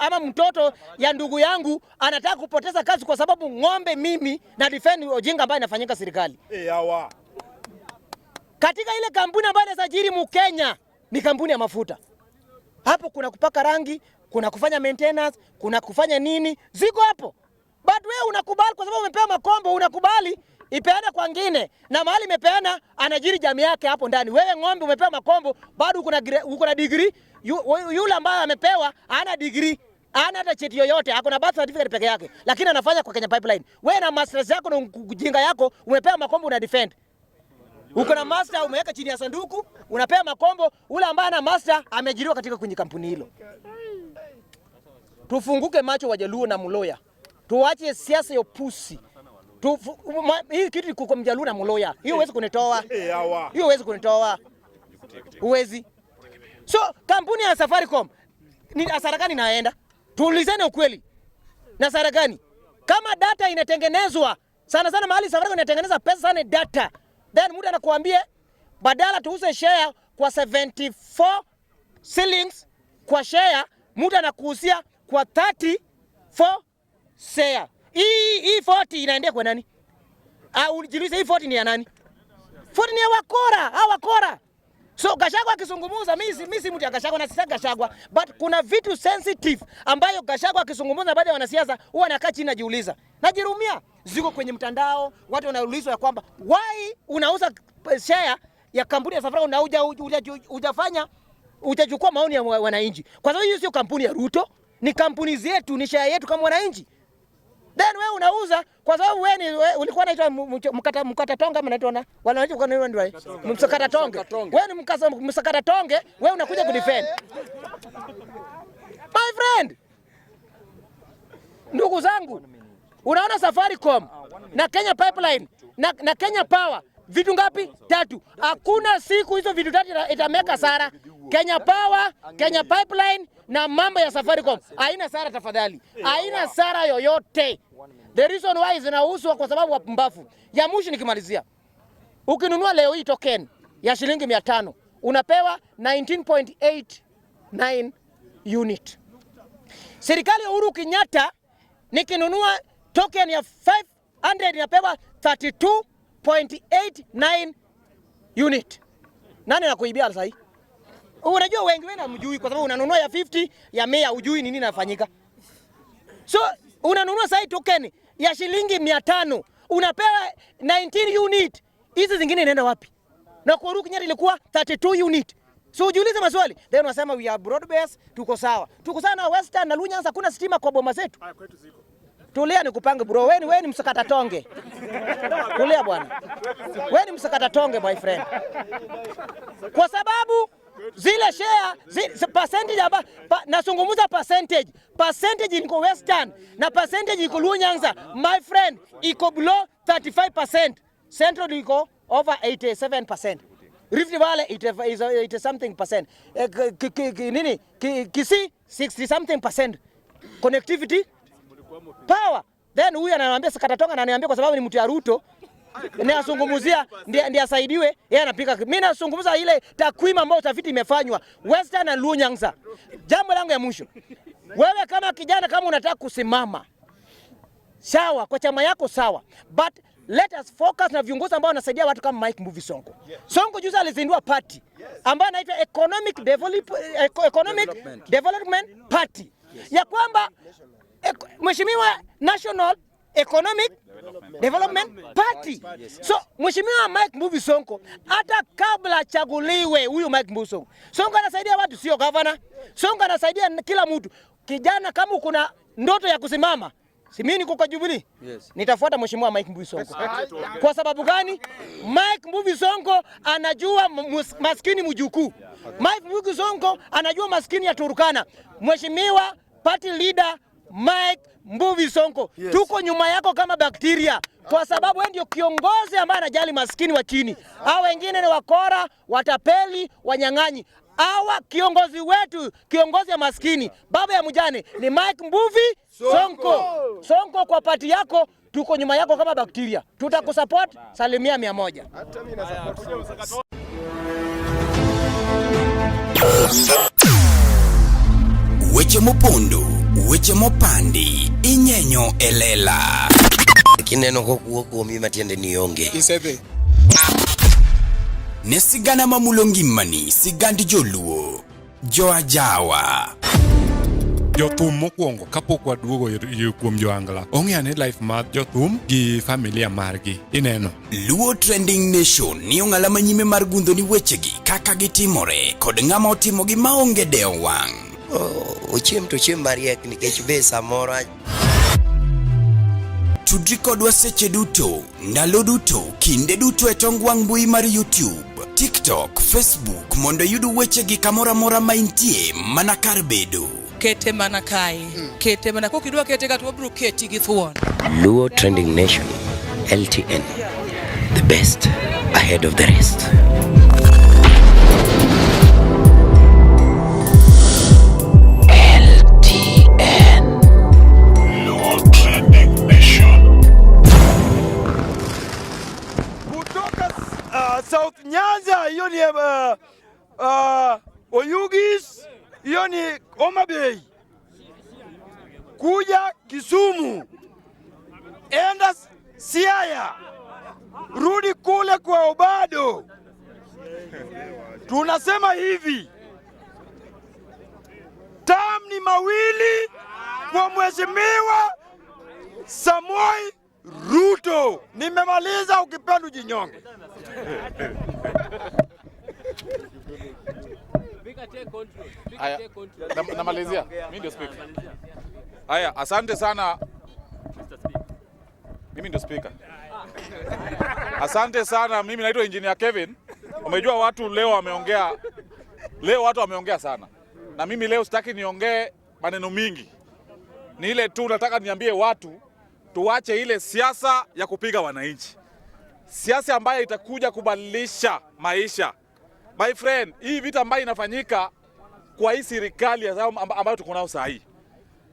ama mtoto ya ndugu yangu anataka kupoteza kazi kwa sababu ng'ombe mimi na defend ujinga ambayo inafanyika serikali. Katika ile kampuni ambayo inasajili Mkenya ni kampuni ya mafuta. Hapo kuna kupaka rangi, kuna kufanya maintenance, kuna kufanya nini, ziko hapo. But wewe unakubali kwa sababu umepewa makombo, unakubali ipeana kwa ngine na mahali imepeana anajiri jamii yake hapo ndani. Wewe ng'ombe umepewa makombo, bado uko na degree, yule ambaye amepewa hana degree. Ana hata cheti yoyote, ako na birth certificate peke yake, lakini anafanya kwa Kenya Pipeline. Wewe na masters yako na ujinga yako umepewa Makombo una defend. Uko na master umeweka chini ya sanduku, unapewa Makombo, ule ambaye ana master ameajiriwa katika kwenye kampuni hilo. Tufunguke macho Wajaluo na Mluhya. Tuache siasa ya upusi. Hii kitu iko kwa Mjaluo na Mluhya. Hiyo huwezi kunitoa. Hiyo huwezi kunitoa. Huwezi. So kampuni ya Safaricom ni hasara gani inaenda? Tuulizane ukweli. Na hasara gani? Kama data inatengenezwa sana sana mahali Safaricom inatengeneza pesa sana data. Then mtu anakuambia badala tuuze share kwa 74 shillings kwa share, mtu anakuuzia kwa 34 share. Hii 40 inaendea kwa nani? Ah, ujiulize hii 40 ni ya nani? 40 ni ya wakora, hawa wakora. So Gachagua akizungumza, mimi si mtu ya Gachagua na sitaki Gachagua, but kuna vitu sensitive ambayo Gachagua akizungumza baadhi ya wanasiasa huwa nakaa chini najiuliza. Najirumia, ziko kwenye mtandao, watu wanaulizwa ya kwamba why unauza share ya kampuni ya Safaricom na hujachukua maoni ya wananchi. Kwa sababu hiyo sio kampuni ya Ruto, ni kampuni zetu, ni share yetu kama wananchi. Then wewe unauza kwa sababu wewe ni wewe ulikuwa unaitwa mkata tonge ama unaitwa na wanaitwa kwa nini ndio msakata tonge. Wewe ni msakata tonge, wewe unakuja kudefend. My friend, ndugu zangu, unaona Safaricom na Kenya Pipeline na Kenya Power vitu ngapi? Tatu. Hakuna siku hizo vitu tatu itameka hasara. Kenya Power, Kenya Pipeline na mambo ya Safaricom haina hasara tafadhali. Haina hasara yoyote. The reason why zinauzwa kwa sababu wapumbavu. Ya mwisho nikimalizia. Ukinunua leo hii token ya shilingi 500 unapewa 19.89 unit. Serikali ya Uhuru Kenyatta nikinunua token ya 500 inapewa 32.89 unit. Nani anakuibia sasa hii? Unajua wengi wenu hamjui kwa sababu unanunua ya 50 ya 100 hujui nini inafanyika. So unanunua sasa token ya shilingi 500 unapewa 19 unit. Hizi zingine inaenda wapi? Na kwa Uhuru Kenyatta ilikuwa 32 unit. So ujiulize maswali. Then unasema we are broad based, tuko sawa. Tuko sawa na Western na Luo Nyanza, hakuna stima kwa boma zetu. Tulia nikupange bro. Wewe ni msakata tonge. Tulia bwana. Wewe ni msakata tonge my friend. Kwa sababu zile share percentage amba, nazungumza percentage. Percentage iko Western na percentage iko Luo Nyanza. My friend, iko below 35%. Central iko over 87%. Rift Valley it is 80 something percent. Nini? Kisii 60 something percent. Connectivity power. Then huyu ananiambia sakata tonga, ananiambia kwa sababu ni mtu ya Ruto ndiye azungumzia, ndiye asaidiwe, yeye anapika. Mimi nazungumza ile takwimu ambayo utafiti imefanywa Western na Luo Nyanza. Jambo langu ya mwisho, wewe kama kijana, kama unataka kusimama sawa kwa chama yako sawa, but let us focus na viongozi ambao wanasaidia watu kama Mike Mbuvi Sonko. Sonko juzi alizindua party ambayo inaitwa Economic Development. Development Party, ya kwamba Mheshimiwa National Economic Development Party. So Mheshimiwa Mike Mbuvi Sonko hata kabla achaguliwe huyu Mike Mbuvi Sonko, Sonko anasaidia watu, sio governor. Sonko anasaidia kila mtu. Kijana, kama uko na ndoto ya kusimama, si mimi niko kwa Jubilee? Nitafuata Mheshimiwa Mike Mbuvi Sonko. Kwa sababu gani? Mike Mbuvi Sonko anajua maskini mjukuu. Mike Mbuvi Sonko anajua maskini ya Turkana. Mheshimiwa party leader Mike Mbuvi Sonko, tuko nyuma yako kama bakteria, kwa sababu wewe ndio kiongozi ambaye anajali maskini wa chini. Hao wengine ni wakora, watapeli, wanyang'anyi. Hawa kiongozi wetu, kiongozi ya maskini, baba ya mjane ni Mike Mbuvi Sonko. Sonko, kwa pati yako tuko nyuma yako kama bakteria, tutakusupport 100%. Hata mimi na support. Weche mopondo, weche mopandi, inyenyo elela. Kineno kokuo kuomi matiende ni onge. Isedhi. Ne sigana mamulo ngimani, sigand joluo, joajawa. Jothum mokwongo kapok waduogo kuom joangla ong'eyo ni life mar jothum gi familia margi ineno. Luo Trending Nation ni ong'ala manyime mar gundho ni wechegi kaka gitimore kod ng'ama otimogi maonge dewo wang'. Ochiem to ochiem mariek nikech be samoro Tudri kodwa seche duto, ndalo duto, kinde duto e tong wang' mbui mar YouTube, TikTok, Facebook mondo iyud wechegi kamoro amora ma intie mana kar bedo. Kete mana kae. Kete mana kokidwa kete ka to wabiro keti gi thuon. Luo Trending Nation, LTN, the best ahead of the rest. LTN. Luo Trending Nation. Kutoka South Nyanza, hiyo ni Oyugis, hiyo ni Homa Bay, kuja Kisumu, enda Siaya, rudi kule kwa Obado. Tunasema hivi, term ni mawili kwa Mheshimiwa Samoei Ruto. Nimemaliza, ukipenda ujinyonge. Haya, namalizia. Mimi ndio speaker. Haya, asante sana. Mimi ndio speaker. Asante sana. Mimi naitwa Engineer Kevin. Umejua watu leo wameongea, leo watu wameongea sana, na mimi leo sitaki niongee maneno mingi, ni ile tu nataka niambie watu tuache ile siasa ya kupiga wananchi, siasa ambayo itakuja kubadilisha maisha. My friend, hii vita ambayo inafanyika kwa hii serikali ambayo tuko nayo saa hii,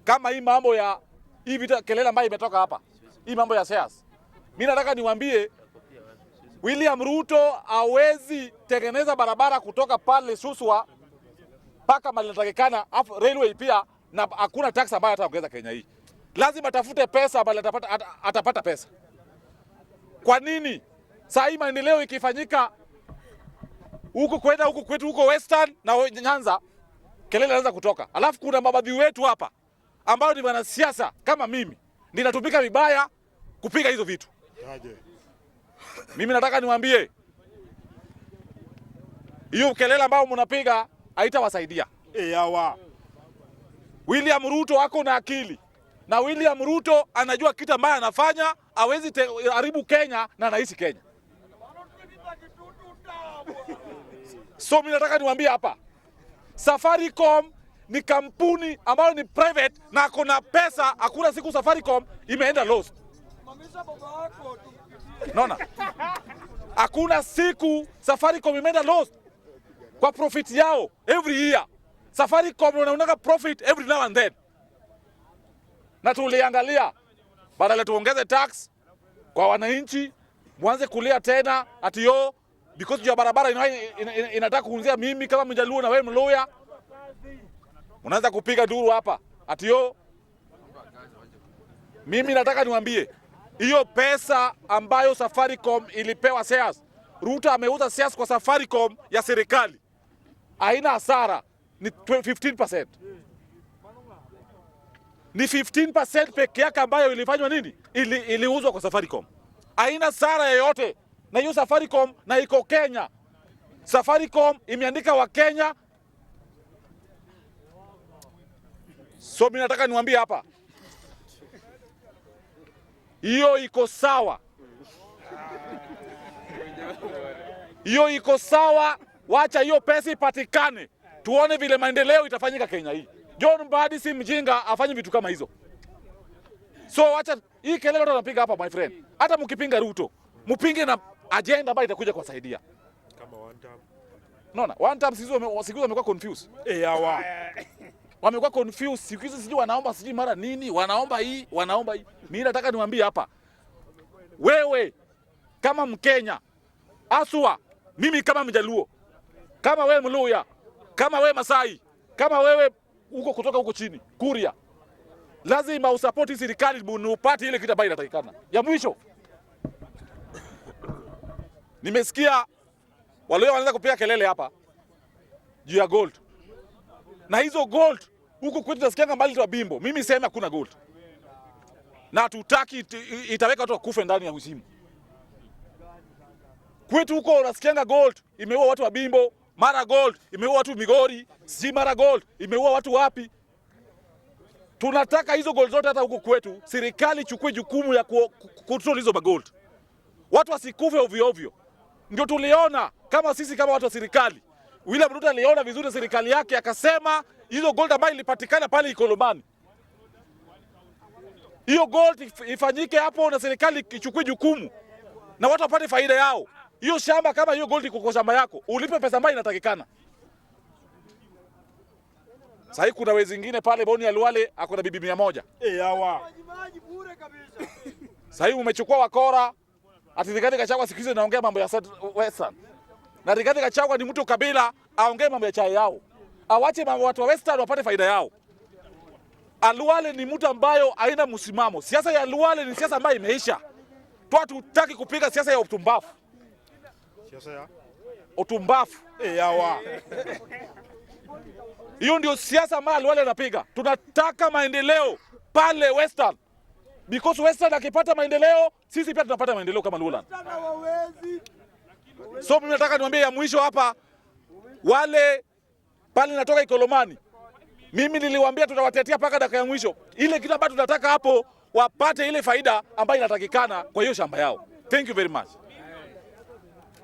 kama hii mambo ya hii vita kelele ambayo imetoka hapa, hii mambo ya shares, mimi nataka niwaambie William Ruto hawezi tengeneza barabara kutoka pale Suswa mpaka mahali inatakikana, afu railway pia, na hakuna tax ambayo ataongeza Kenya hii. Lazima atafute pesa mahali atapata pesa. Kwa nini? Saa hii maendeleo ikifanyika huku kwenda huku kwetu huko Western na Nyanza, kelele inaanza kutoka. Alafu kuna mabadhi wetu hapa ambao ni wanasiasa kama mimi, ninatumika vibaya kupiga hizo vitu. Mimi nataka niwaambie hiyo kelele ambayo mnapiga haitawasaidia. Yawa. William Ruto ako na akili na William Ruto anajua kitu ambayo anafanya, hawezi haribu Kenya na anaishi Kenya. So mimi nataka niwaambie hapa, Safaricom ni kampuni ambayo ni private na ako na pesa. Hakuna siku Safaricom imeenda lost. Naona hakuna siku Safaricom imeenda lost kwa profit yao every year. Safaricom wanaonanga profit every now and then, na tuliangalia badala tuongeze tax kwa wananchi, mwanze kulia tena ati yo because juu ya barabara inataka kuunzia mimi kama Mjaluo na wewe Mluya, unaanza kupiga duru hapa ati yo. Mimi nataka niwaambie hiyo pesa ambayo Safaricom ilipewa shares, Ruto ameuza shares kwa Safaricom ya serikali, haina hasara, ni 15%. Ni 15% peke yake ambayo ilifanywa nini, iliuzwa kwa Safaricom, haina hasara yoyote. Na hiyo Safaricom na iko Kenya. Safaricom imeandika wa Kenya. So mimi nataka niwaambie hapa, hiyo iko sawa, hiyo iko sawa. Wacha hiyo pesa ipatikane, tuone vile maendeleo itafanyika Kenya hii. John Mbadi si mjinga afanye vitu kama hizo. So wacha hii kelele watu wanapiga hapa, my friend. Hata mkipinga Ruto, mpinge na agenda ambayo itakuja kuwasaidia. Kama one term. Unaona, one term siku hizi wamekuwa confused. Yawa. Wamekuwa confused siku hizi, sijui wanaomba sijui mara nini, wanaomba hii, wanaomba hii. Mimi nataka niwaambie hapa, wewe kama Mkenya, aswa mimi kama Mjaluo, kama wewe Mluya, kama wewe Masai, kama wewe huko kutoka huko chini Kuria, lazima usapoti serikali upate ile kitu ambayo inatakikana. Ya mwisho, nimesikia Waluya wanaanza kupiga kelele hapa juu ya gold, na hizo gold huku kwetu nasikianga mbali tu bimbo. Mimi sema hakuna gold na hatutaki itaweka watu wakufe ndani ya uzimu. Kwetu huko unasikianga gold imeua watu wa bimbo, Mara Gold imeua watu Migori, si Mara Gold imeua watu wapi? Tunataka hizo gold zote hata huku kwetu, serikali ichukue jukumu ya control hizo magold, watu wasikufe ovyo ovyo. Ndio tuliona kama sisi kama watu wa serikali, William Ruto aliona vizuri serikali yake akasema hizo gold ambayo ilipatikana pale Ikolomani, hiyo gold ifanyike hapo na serikali ichukue jukumu na watu wapate faida yao. Hiyo shamba kama hiyo gold iko kwa shamba yako, ulipe pesa ambayo inatakikana. Sasa kuna wezi wengine pale Boni ya Luale ako na bibi 100. Yawa. Sasa hivi umechukua wakora ati Rigathi Gachagua siku hizi naongea mambo ya Western. Na Rigathi Gachagua ni mtu kabila, aongee mambo ya chai yao. Awache mambo watu wa Western wapate faida yao. Aluale ni mtu ambayo haina msimamo. Siasa ya Luale ni siasa ambayo imeisha. Hatutaki kupiga siasa ya utumbafu. Siasa ya utumbafu. Yawa. Hiyo ndio siasa ambayo Luale anapiga. Tunataka maendeleo pale Western. Because Western akipata maendeleo, sisi pia tunapata maendeleo kama Luoland. So mimi nataka niwaambie ya mwisho hapa, wale pale natoka Ikolomani, mimi niliwaambia tutawatetea mpaka dakika ya mwisho. Ile kitu ambacho tunataka hapo wapate ile faida ambayo inatakikana kwa hiyo shamba yao. Thank you very much.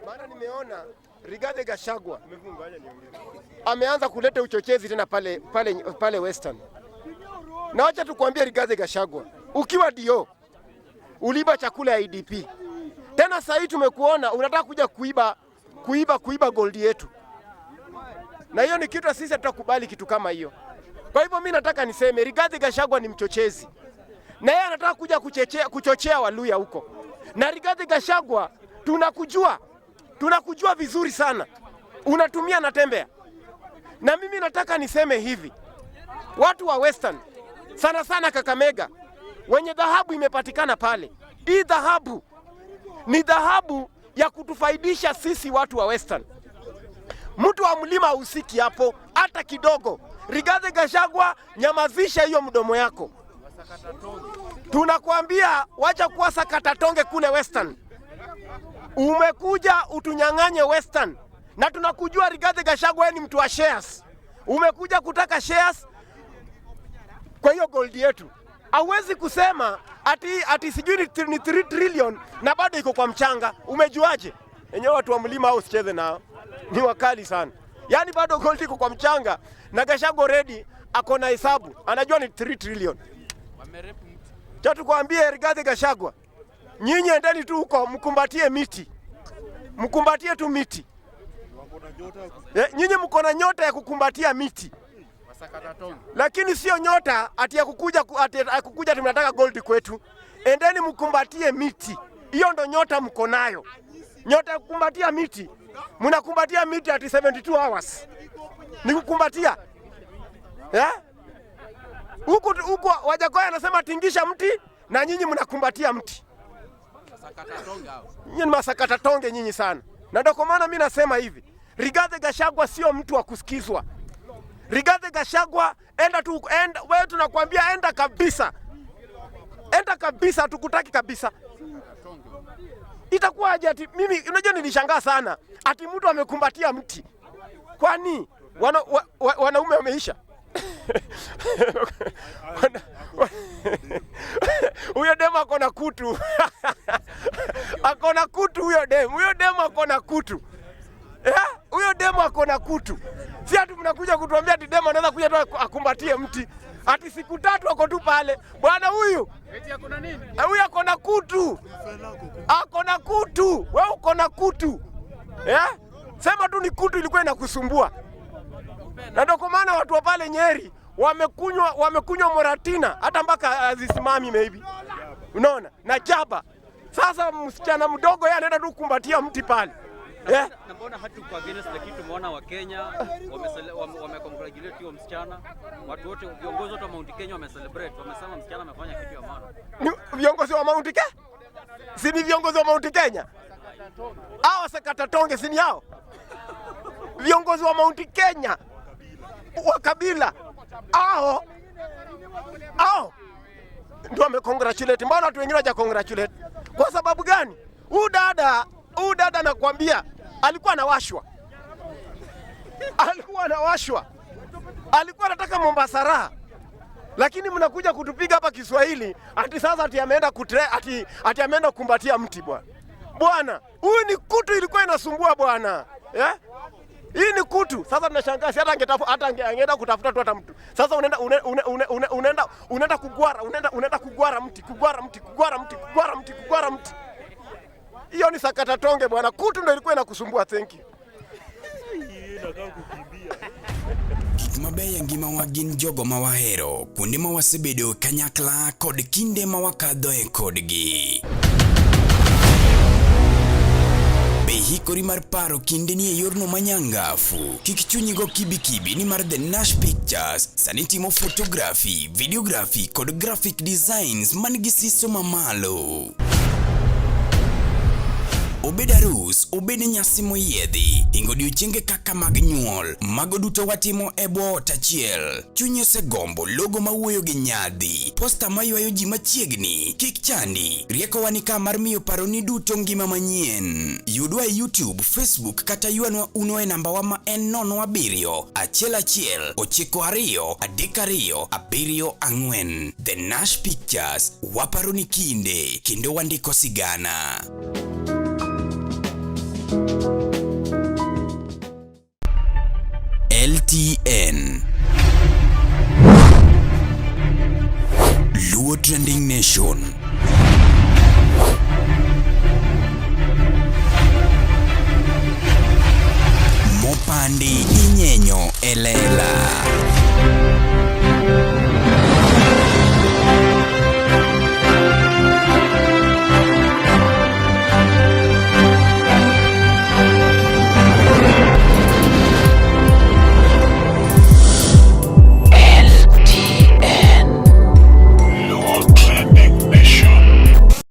Maana nimeona Rigathi Gachagua ameanza kuleta uchochezi tena pale, pale, pale Western. Na wacha tukwambie Rigathi Gachagua, ukiwa dio uliba chakula ya IDP. Tena sasa hii tumekuona unataka kuja kuiba kuiba kuiba gold yetu, na hiyo ni kitu sisi hatutakubali kitu kama hiyo. Kwa hivyo mi nataka niseme Rigathi Gachagua ni mchochezi, na yeye anataka kuja kuchochea Waluya huko. Na Rigathi Gachagua tunakujua, tunakujua vizuri sana, unatumia Natembeya. Na mimi nataka niseme hivi, watu wa Western sana sana Kakamega, wenye dhahabu imepatikana pale, hii dhahabu ni dhahabu ya kutufaidisha sisi watu wa Western. Mtu wa mlima hahusiki hapo hata kidogo. Rigathi Gachagua, nyamazisha hiyo mdomo yako. Tunakuambia wacha kuwa sakatatonge kule Western. Umekuja utunyang'anye Western, na tunakujua Rigathi Gachagua ni mtu wa shares. Umekuja kutaka shares kwa hiyo gold yetu. Hauwezi kusema ati sijui ni 3 trillion na bado iko kwa mchanga. Umejuaje? Enyewe watu wa mlima au usicheze nao, ni wakali sana. Yaani bado gold iko kwa mchanga na Gachagua already ako na hesabu, anajua ni 3 trillion. Cha tukwambie Rigathi Gachagua, nyinyi endeni tu huko mkumbatie miti, mkumbatie tu miti. Nyinyi mko na nyota ya kukumbatia miti, lakini sio nyota ati ya kukuja ati ya kukuja tunataka gold kwetu. Endeni mkumbatie miti, hiyo ndo nyota mko nayo, nyota ya kukumbatia miti. Mnakumbatia miti ati 72 hours ni kukumbatia Huku huku Wajakoya anasema tingisha mti na nyinyi mnakumbatia mti. Nyinyi ni masakata tonge nyinyi sana. Na ndio kwa maana mimi nasema hivi, Rigathi Gachagua sio mtu wa kusikizwa. Rigathi Gachagua, enda tu, enda, wewe tunakwambia enda kabisa. Enda kabisa, hatukutaki kabisa. Itakuwaje ati mimi, unajua nilishangaa sana ati mtu amekumbatia mti. Kwani wanaume wameisha? Huyo demu ako na kutu. Ako na kutu huyo demu. Huyo demu ako na kutu. Huyo demu ako na kutu. Si ati mnakuja kutuambia ati demu anaweza kuja tu akumbatie mti. Ati siku tatu ako tu pale. Bwana huyu. Huyu ako na kutu. Ako na kutu. Wewe uko na kutu. Sema tu ni kutu ilikuwa inakusumbua. Na ndio kwa maana watu wa pale Nyeri wamekunywa moratina hata mpaka hazisimami maybe. Unaona? Na jaba. Sasa msichana mdogo yeye anaenda tu kukumbatia mti pale. Na mbona hatuko against, lakini tumeona Wakenya wame congratulate hiyo msichana. Watu wote, viongozi wote wa Mount Kenya wame celebrate, wamesema msichana amefanya kitu ya maana. Ni viongozi wa Mount Kenya? Si ni viongozi wa Mount Kenya? Hawa sakatatonge si ni hao? Viongozi wa Mount Kenya wa kabila hao hao ndio wame congratulate. Mbona watu wengine hawaja congratulate? Kwa sababu gani? Huyu dada nakwambia alikuwa anawashwa. Alikuwa anawashwa, alikuwa anataka Mombasa raha, lakini mnakuja kutupiga hapa Kiswahili ati sasa ati ameenda kutre, ati ameenda kukumbatia mti bwana. Bwana, huyu ni kutu ilikuwa inasumbua bwana. Yeah? Hii ni kutu. Sasa tunashangaa si hata angetafuta hata angeenda kutafuta tu hata mtu. Sasa unaenda unaenda unaenda kugwara, unaenda kugwara mti, kugwara mti, kugwara mti, kugwara mti, kugwara mti. Hiyo ni sakata tonge bwana. Kutu ndio ilikuwa inakusumbua. Thank you. Gik mabeyo e ngimawa gin jogo ma wahero, kuonde ma wasebedo kanyakla kod kinde ma wakadhoe kodgi. Be hikori mar paro kindeni e yorno manyangafu? Kik chunyi go kibikibi nimar The Nash Pictures sani timo photography, videography kod graphic designs man gi siso mamalo. Obed arus, obed nyasi moyiedhi, hingo odiochienge kaka mag nyuol, mago duto watimo e bwo ot achiel. Chunyi osegombo logo mawuoyo gi nyadhi, posta maywayo ji machiegni, kik chandi. Riekowa ni ka mar miyo paroni duto ngima manyien. Yudwa e YouTube, Facebook kata ywanwa uno e nambawa ma en 07 11 92 32 74. The Nash Pictures, waparo ni kinde kendo wandiko sigana. LTN Luo Trending Nation. Mopandi inyenyo e lela.